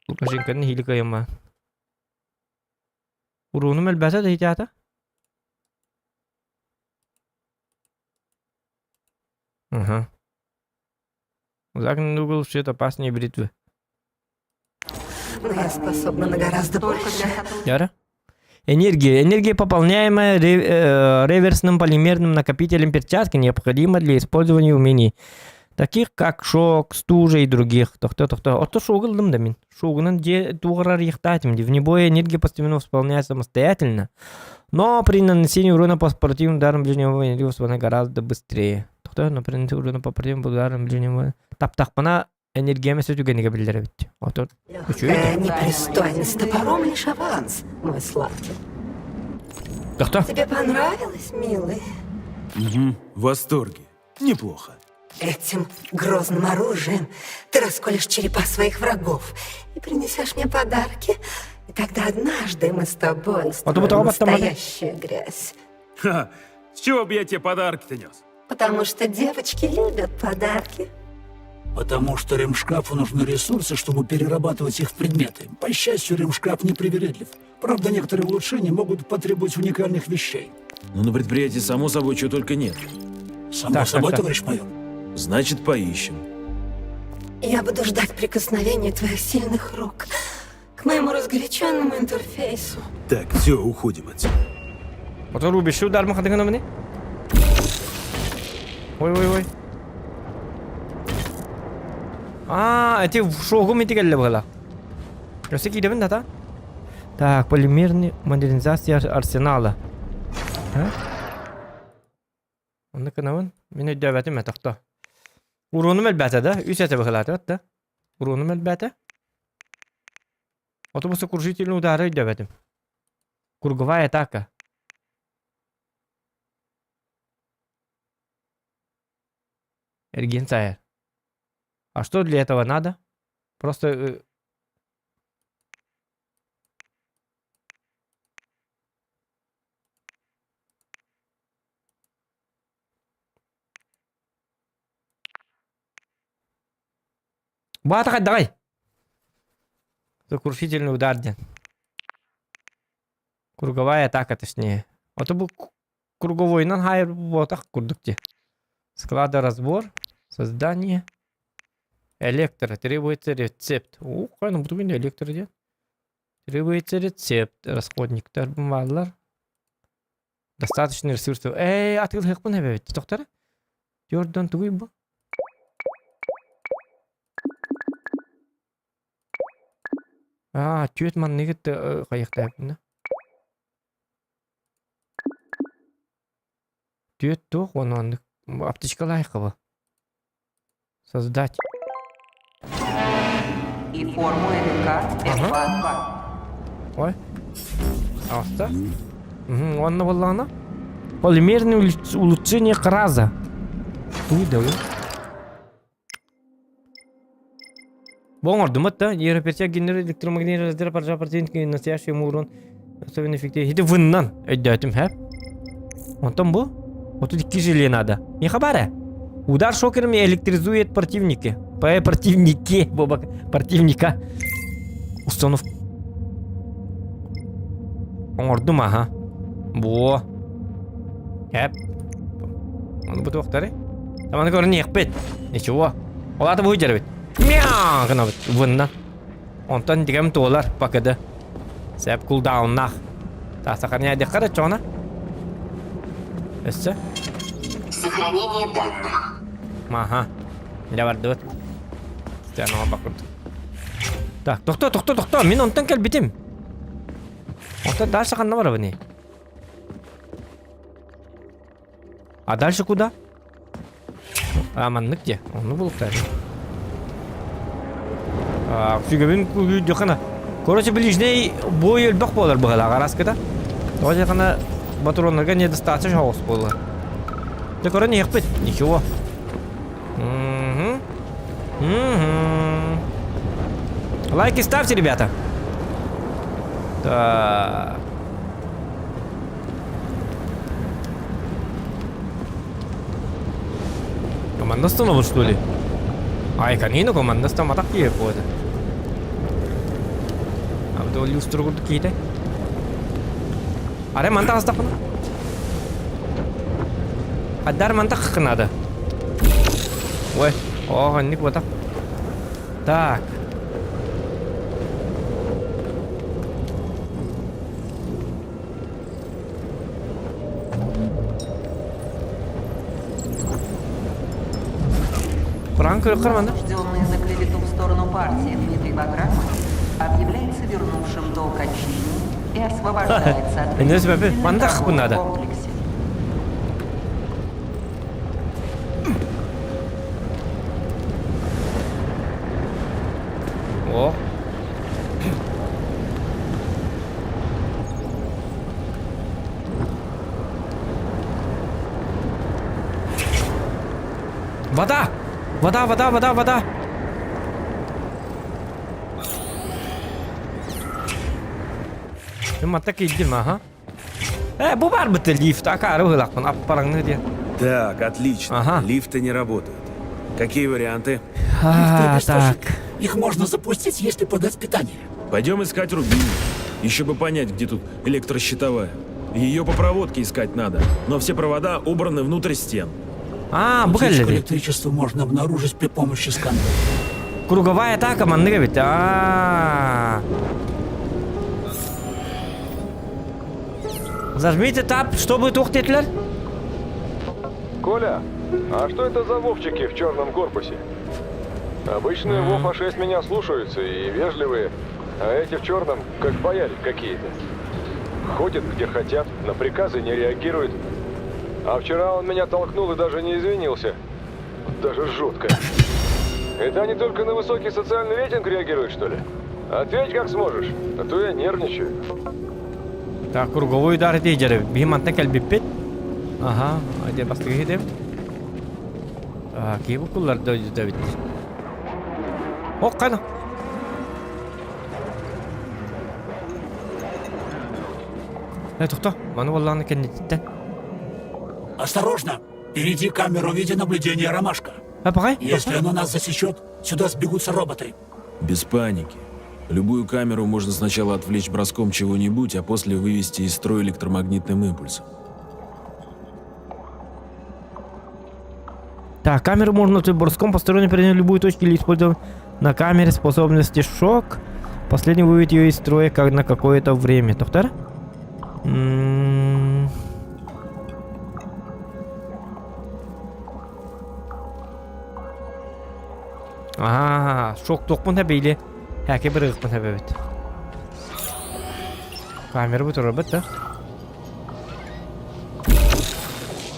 Лукашенко не яма. Урону мэлбээтэ да итята? Ага. Загнанный угол все это опаснее бритвы. Но я способна на гораздо больше. Яра? Энергия. Энергия, пополняемая реверсным полимерным накопителем перчатки, необходима для использования умений, таких как шок, стужа и других. Тохто, тохто. Ото шогылдым да мин. Шогунан де туғырар ехтатим. Вне боя энергия постепенно восполняется самостоятельно, но при нанесении урона по спортивным ударам ближнего боя энергия восполняется гораздо быстрее. Тохто, но при нанесении урона по спортивным ударам ближнего боя. Таптахпана энергия сөтүгенеге билдер бит. Ото. Легкая непристойность топором лишь аванс, мой сладкий. Тохто. Тебе понравилось, милый? Угу. В восторге. Неплохо. Этим грозным оружием ты расколешь черепа своих врагов и принесешь мне подарки. И тогда однажды мы с тобой устроим настоящую грязь. Ха, с чего бы я тебе подарки-то нес? Потому что девочки любят подарки. Потому что ремшкафу нужны ресурсы, чтобы перерабатывать их в предметы. По счастью, ремшкаф непривередлив. Правда, некоторые улучшения могут потребовать уникальных вещей. Ну, на предприятии, само собой, чего только нет. Само так, собой, так, так. товарищ майор. Значит, поищем. Я буду ждать прикосновения твоих сильных рук к моему разгоряченному интерфейсу. Так, все, уходим отсюда. Рубишь удар махадыгана Ой-ой-ой. А, эти шогум ити кэллэ быһыла. Өссө киирэбин да Так, полимерный модернизация арсенала. А? Онно кынабын. Мин өйдөөбөтүм этохто. Уруунум элбээтэ да? Үс этэ быһылаата да? Уруунум элбээтэ. Ото бу сокрушительный удары өйдөөбөтүм. Круговая атака. Эргиэн сайар. А что для этого надо? Просто э, Баата хайдаҕай? Сокрушительный удар диэн. Круговая атака точнее. Ото бу круговойунан хаайар буотах курдук дии. Склада разбор, создание, электро, требуется рецепт. Уу, хайна бутугун электро диэн. Требуется рецепт, расходниктар бааллар. Достаточно ресурсов. Эй, атыылаһыахпын эбэбит. Тохтор. Түөрдөн тугуй бу? Аа, түөрт манныгыт хайыахтаабын да. Түөрт туох уонна оннук аптечкалаах бу. Создать. И форму НК F2. Ой. Аста. Уонна буоллаҕына полимерное улучшение краза. Туй да Бу оҥордумут да, европейская генерал электромагнитный раздел паржа противник настоящий урон особенно эффективный. Ити выннан өйдөөтүм һэ. Онтон бу 32 желе надо. Не хабара. Удар шокерами электризует противники. По противники, боба противника. Установ. Оҥордум аха. Бу. Хэп. Оны бу туохтары? Таманы көрүнүөхпүт. Ничего. Ол аты бу дьэрбит. Мяу гынабыт вынна. Онтон дигем туолар пакыды. Сәп кулдауннах. Тасахарня дехкара чона. Өссө. Сохранение данных. Маха. Дьэ бардыбыт. Стенаҕа бакырды. Так, тохто, тохто, тохто. Мин онтон кэлбитим. Онтон дальше ханна барабыный? А дальше куда? А маннык где? Онну булуктар. Сүгэбин күүдөхына. Короче, ближний бой элбэх буолар быһалаах араскыта. Тоҕо дьахана патроннарга недостаточно соҕус буолар. Дьэ көрөн иһиэхпит. Ничего. Угу. Угу. Лайки ставьте, ребята. Так. Команда остановит, что ли? Ай, канину команда стаматах киһи буолда. А вот люстру курдук киһитэ. Арай манта астахпына. Адар манта надо. Ой, о, ник вот так. Куран көрө манна. Осужденный за клевету в сторону партии Дмитрий Баграмов объявляется вернувшим долг отчине и освобождается от Энес мандах надо. комплексе. О. Вода! Вода, вода, вода, вода! Мин манта киирдим, аха. Э, бу бар быты лифт, акары быһылахпын, аппараңны диэн. Так, отлично. Ага. Лифты не работают. Какие варианты? А, Лифты так. Их можно запустить, если подать питание. Пойдем искать рубильник. Еще бы понять, где тут электрощитовая. Ее по проводке искать надо, но все провода убраны внутрь стен. А, бу Утечку кэллэри. электричества можно обнаружить при помощи сканера. Круговая атака маннык эбит. А. Зажмите тап, чтобы туох диэтилэр. Коля, а что это за вовчики в черном корпусе? Обычные Вов А6 меня слушаются и вежливые, а эти в черном, как бояре какие-то. Ходят где хотят, на приказы не реагируют. А вчера он меня толкнул и даже не извинился. Даже жутко. Это они только на высокий социальный рейтинг реагируют, что ли? Ответь как сможешь, а то я нервничаю. Так, круговой удар диэри. Биһи мантан кэлбиппит. Аха, дьэ бастакы иһитим. Так, киһи буккуллар дойдута эбит. Ох, хана. Э, тохто, маны буоллаҕына кэнниттэн. Осторожно! Впереди камеру видеонаблюдения «Ромашка». А, пахай? Если она нас засечет, сюда сбегутся роботы. Без паники. Любую камеру можно сначала отвлечь броском чего-нибудь, а после вывести из строя электромагнитным импульсом. Так, камеру можно броском посторонне перенести в любую точку или использовать на камере способности шок. Последний выведет ее из строя как на какое-то время. Доктор? М-м-м. Аа, шок туохпун хэбэйли. Хэки бырыгыкпын хэбэбит. Камера бу турарбыт да?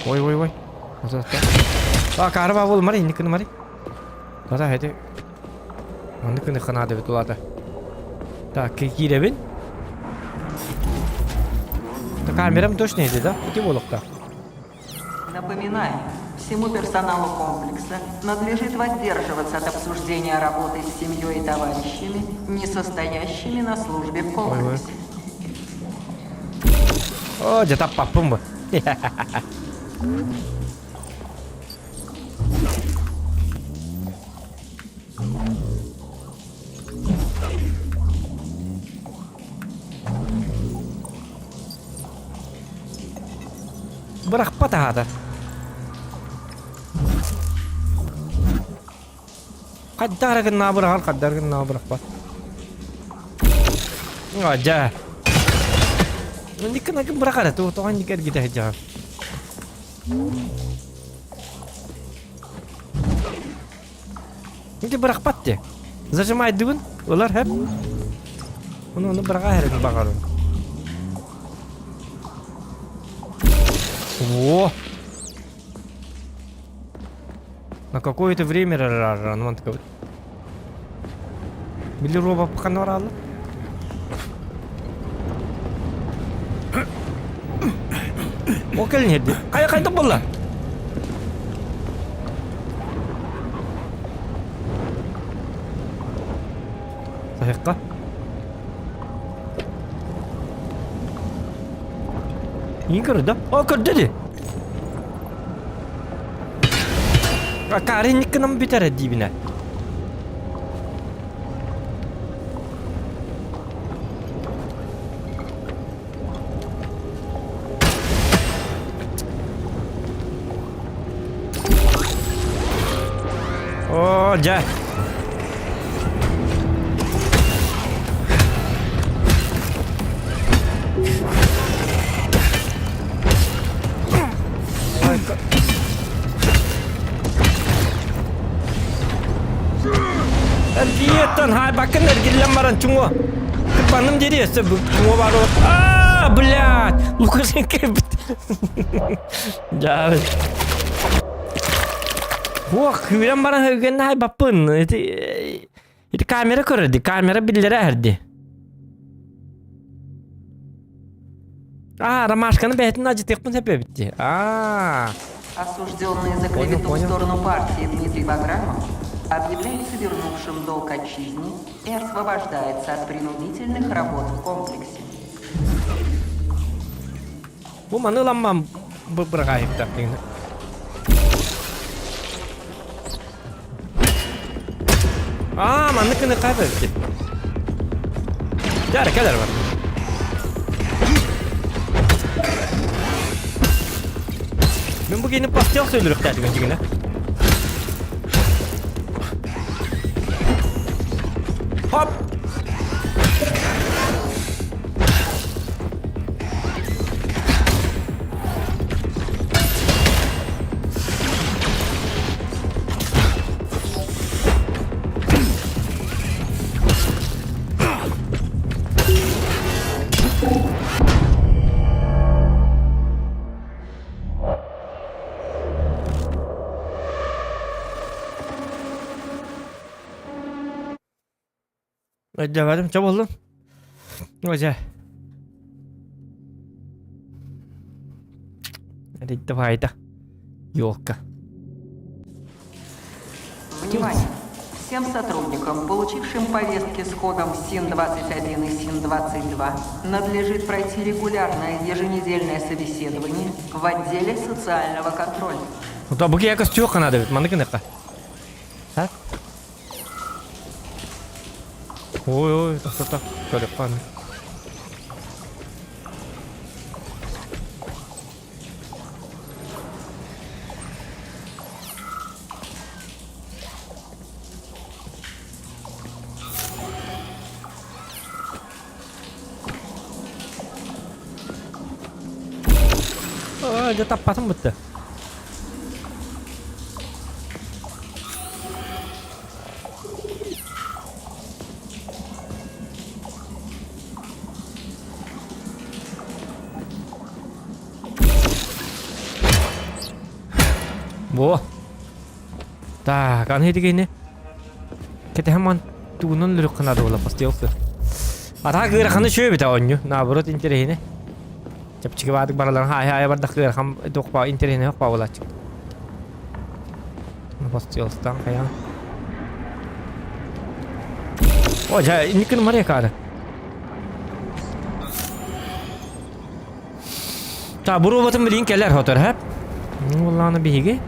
Ой, ой, ой. А, кары ба бол, мари, инникини мари. Тата, хэти. Маннык кыны ханаа дебит улаата. Так, киирэбин. Камерам точно иди, да? Ити буолуохтаах. Напоминаю, всему персоналу комплекса надлежит воздерживаться от обсуждения работы с семьей и товарищами, не состоящими на службе в комплексе. О, дьэ таппаппын бу. Бырахпат аһаата. Хайдах эрэ гыннаҕа быраҕар, хайдах эрэ гыннаҕа бырахпат. А, дьэ. Никкин акын бырах эрэ, тоҕо инник эргитэ сылдьаҕын. Ити бырахпат дии. Зажимайдыбын, ылар хэп. Ону ону быраҕа эрин баҕарым. Во! На какое-то время ран такой. Били робот ханна бараалла. Ол кэлин иһэрди. Хайа хайдах буолла? Саһыахха. Иин көрдө. О, көрдө ди. Акаары инниккинам бүтэрэ диибинэ. О, дьэ. Эргиеттэн хайбаккын эргиллэн баран чуҥуо. Кырбаным диэри өссө чуҥуо баар Аа, блядь! Лукашенко эбит. Дьаабыт. Ох, күүрэн баран хөггөннө хайбаппын. Ити ити камера көрөрдү, камера биллэрэ эрди. Аа, ромашканы бэйэтин ажытыахпын сөп эбит дии. Аа. Осужденный за Понял, клевету в понял. сторону партии Дмитрий Баграмов объявляется вернувшим долг отчизне и освобождается от принудительных работ в комплексе. Бу маны ыламман бырҕаайыктар дигин. Аа, маннык гына кайбы Дьэ, кэлэр бар. Мин бу киһини постел сөйлүрүхтээтигин дьигинэ. Хоп! Өйдөөбөтүм, чэ буоллун. Дьэ. Давай-да. Елка. Внимание! Всем сотрудникам, получившим повестки с кодом СИН-21 и СИН-22, надлежит пройти регулярное еженедельное собеседование в отделе социального контроля. Да, бу киһи көстүөх канада бит, маннык гыныахха. А? Ой, ой, тохтото, көрүөххэ аны. Aa, дьэ таппатым бытты. Во. Так, аны дигени. Кэтэһэн тугунан лүрүк гына буола постелся. Ата кыыраханы шөбүт оонньу. Наоборот интэриэһинэ. Чэпчэки баадык бараларын хаайа бардах кыарахан туох интэриэһинэ хоппа буолааччы. Постелстан хайаан. О, жа, инникин Мария каары. Та, бу роботым билин кэлэр хотор, хэп? Уллааны биһиги.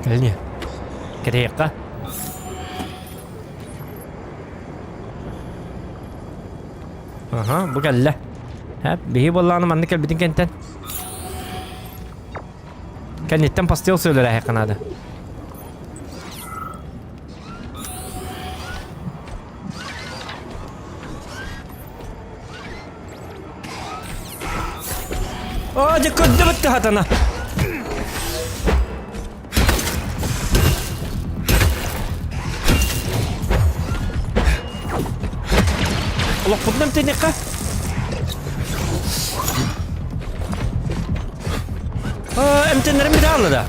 Кэлни. Кэтэйэкка. Аха, бу кэллэ. Хэп, биһи буоллааны маннык кэлбитин кэнтэн. Кэнниттэн постел сөөлөрө наада. Оо, дьэ көрдөбүт тахатана. Олохпутунан тэнихха. Эмтеннерим bir алла да.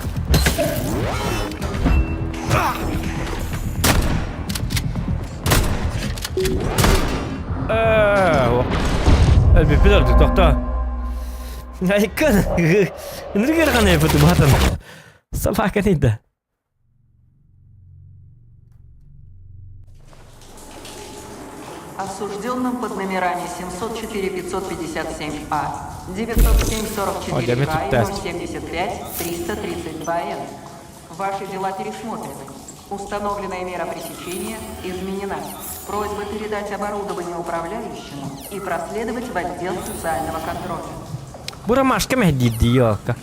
Өлбүппүт ордук тохтоо. Айкын. Ынырык ырган эпити батан. Собака дейді. Осужденным под номерами 704-557А, 907-44К и 075-332Н. Ваши дела пересмотрены. Установленная мера пресечения изменена. Просьба передать оборудование управляющему и проследовать в отдел социального контроля. Бу ромашка мэһдиирдии елка.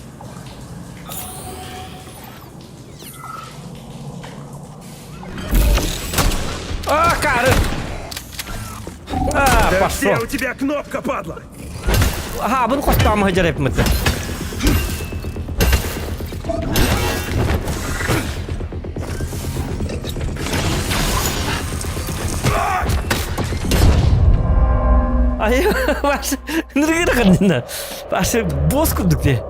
А, кары! А, Да пошел. где у тебя кнопка, падла? Аха, буну хостаама сылдьар эппит. Ай, ваш, ныргыраханна. Ваш босс курдук де.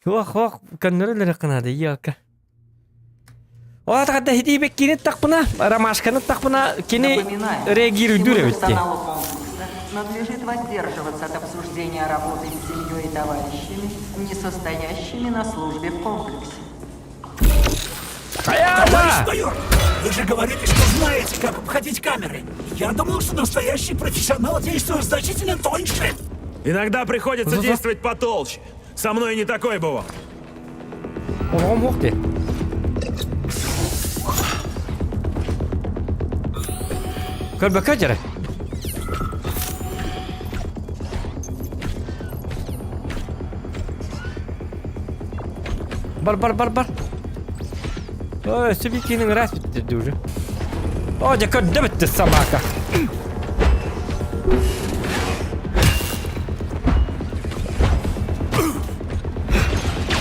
Ох, ох, көннөрүлэр кынады, йока. Ол атаҕа хитиибек кини тахпына, ромашканы тахпына кини Напоминаем, реагируйдуур всему эбит дии. персоналу комплекса надлежит воздерживаться от обсуждения работы с семьей и товарищами, не состоящими на службе в комплексе. Товарищ майор, вы же говорили, что знаете, как обходить камеры. Я думал, что настоящий профессионал действует значительно тоньше. Иногда приходится действовать потолще. Со мной не такое бывало. Оҕом уох дии. Көрбөккө дьэрэ. Бар бар бар бар. Ой, өссө биир киһини ыраас бүттэрди уже. О, дьэ көрдө бүттэ собака.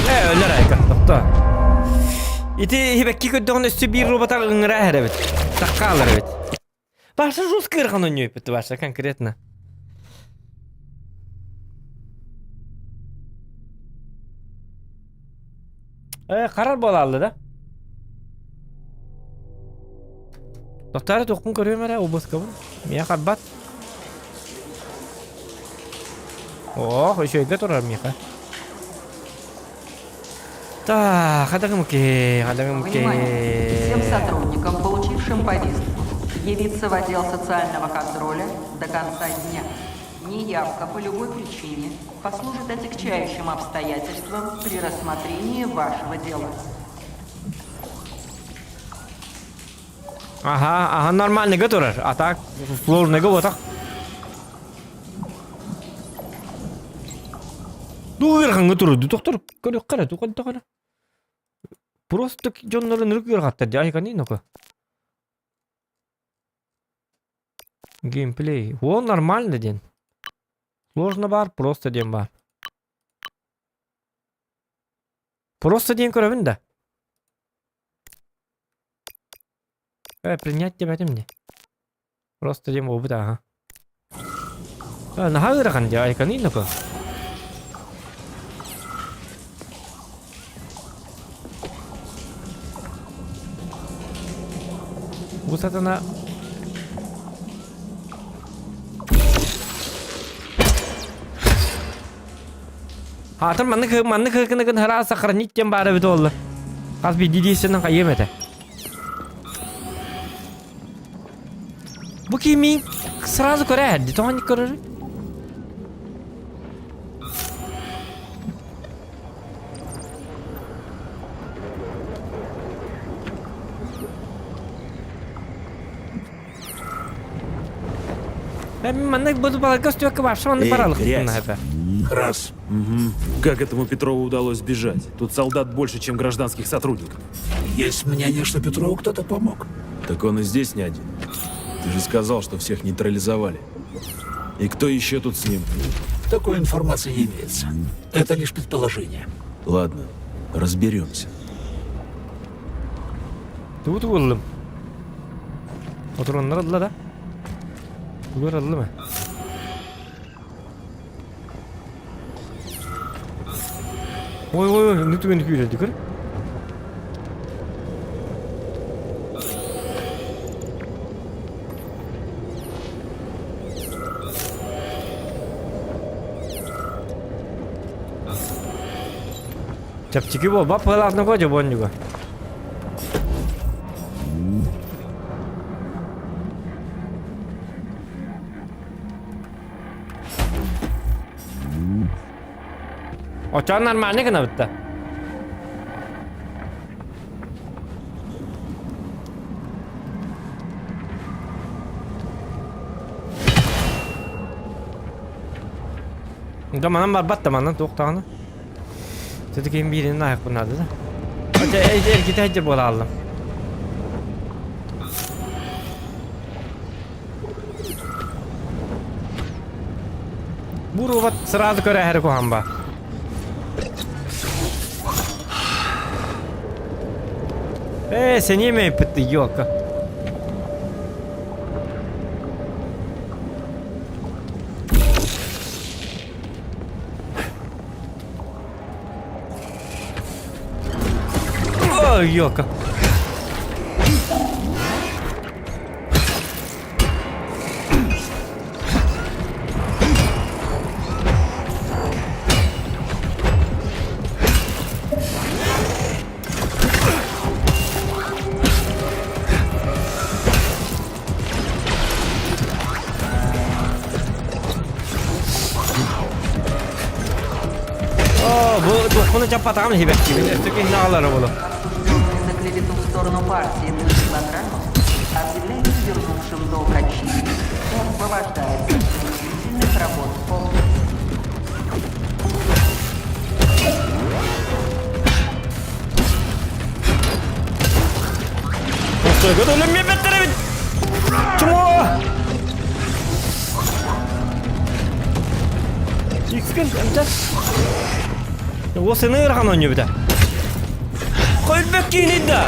Э, өлөр айка, тохто. Ити хибэкки көрдөҕүнэ өссө биир робота ыҥыра эрэбит. Сакка алар эбит. Баша жестко ырхан ойнойбут Баша конкретно. Э, харар буолаалла да? Тохтоору туохпун көрүөм эрэ обыскабын. Миэхэ харбат. Ох, үчүгэйгэ турар миэхэ. Так, хадагымки, хадагымки. Внимание! Всем сотрудникам, получившим повестку, явиться в отдел социального контроля до конца дня. Неявка по любой причине послужит отягчающим обстоятельством при рассмотрении вашего дела. Ага, ага, нормальныйга турар. А так, сложныйга вот так. Дуу ыарахаҥҥа турар доктор көрүөххэ эрэ туох эрэ. Просто дьоннору ынырык ыарахаттар дии айканыы ноко. Геймплей. О, нормально диэн. Сложно баар, просто диэн баар. Просто диэн көрөбүн да. Э, принять диэбэтим дии. Просто диэн буолбут ааһа. Э, наһаа ыарахан дии, айканыы ноко. Бу сатана Хаатыр маннык маннык кыгын хаraa сохранить диэн баара эбит буолла. Хас биирдии диэсинэн хайыам этэ. Бу кимиин сразу көрө тоҕо көрөр? Маннык буду баларга өстүөккэ вообще маннык Эй, баралык грязь. Раз. Угу. Как этому Петрову удалось сбежать? Тут солдат больше, чем гражданских сотрудников. Есть мнение, что Петрову кто-то помог. Так он и здесь не один. Ты же сказал, что всех нейтрализовали. И кто еще тут с ним? Такой информации не имеется. Это лишь предположение. Ладно, разберемся. Тугу тугуллум? Отуроннар ылла да? Тугу ыллым Ой ой ой, не түгэн күүрэрди көр. Чэпчэки буолбат быһыылаах нуга дьобуонньуга. Оччоҕо нормально гынабыт да. Да манан барбат да манан туох даҕаны. Все-таки биирин аһыахпын наада да. Хотя эргитэ сылдьар буола хааллым. Бу робот сразу көрөһөрү куһаҕан ба. Э, сэниэ эппит елка. Ой, елка. Хоппуну чаппатаҕым иһибэттиибин, өссө киһини аҕалара буолуо. Осужденный за клевету в сторону партии 0 килограммов объявляется вернувшим долг отчизне и освобождается от принудительных работ в комплексе. Устойга өлөммөттөр эбит. Чмо! Иккен эмтэ. О сыны ырахан оонньуубута. Хойбек киинин да.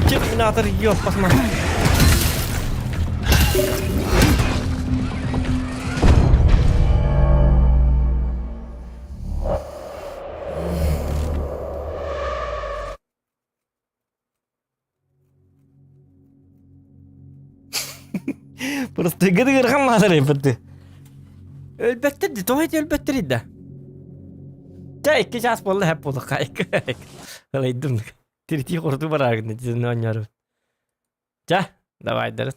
Терминатор ёп пасма. Просто гыдыгырхан маатар эппитти. Өлбөттөр ди, тоҕо ити өлбөттөр да. Чэ, икки чаас буолла хэп буолуохха. Ылайдым. Тиритии хорутуу барааргын дии оонньоору. Чэ, давай дарын.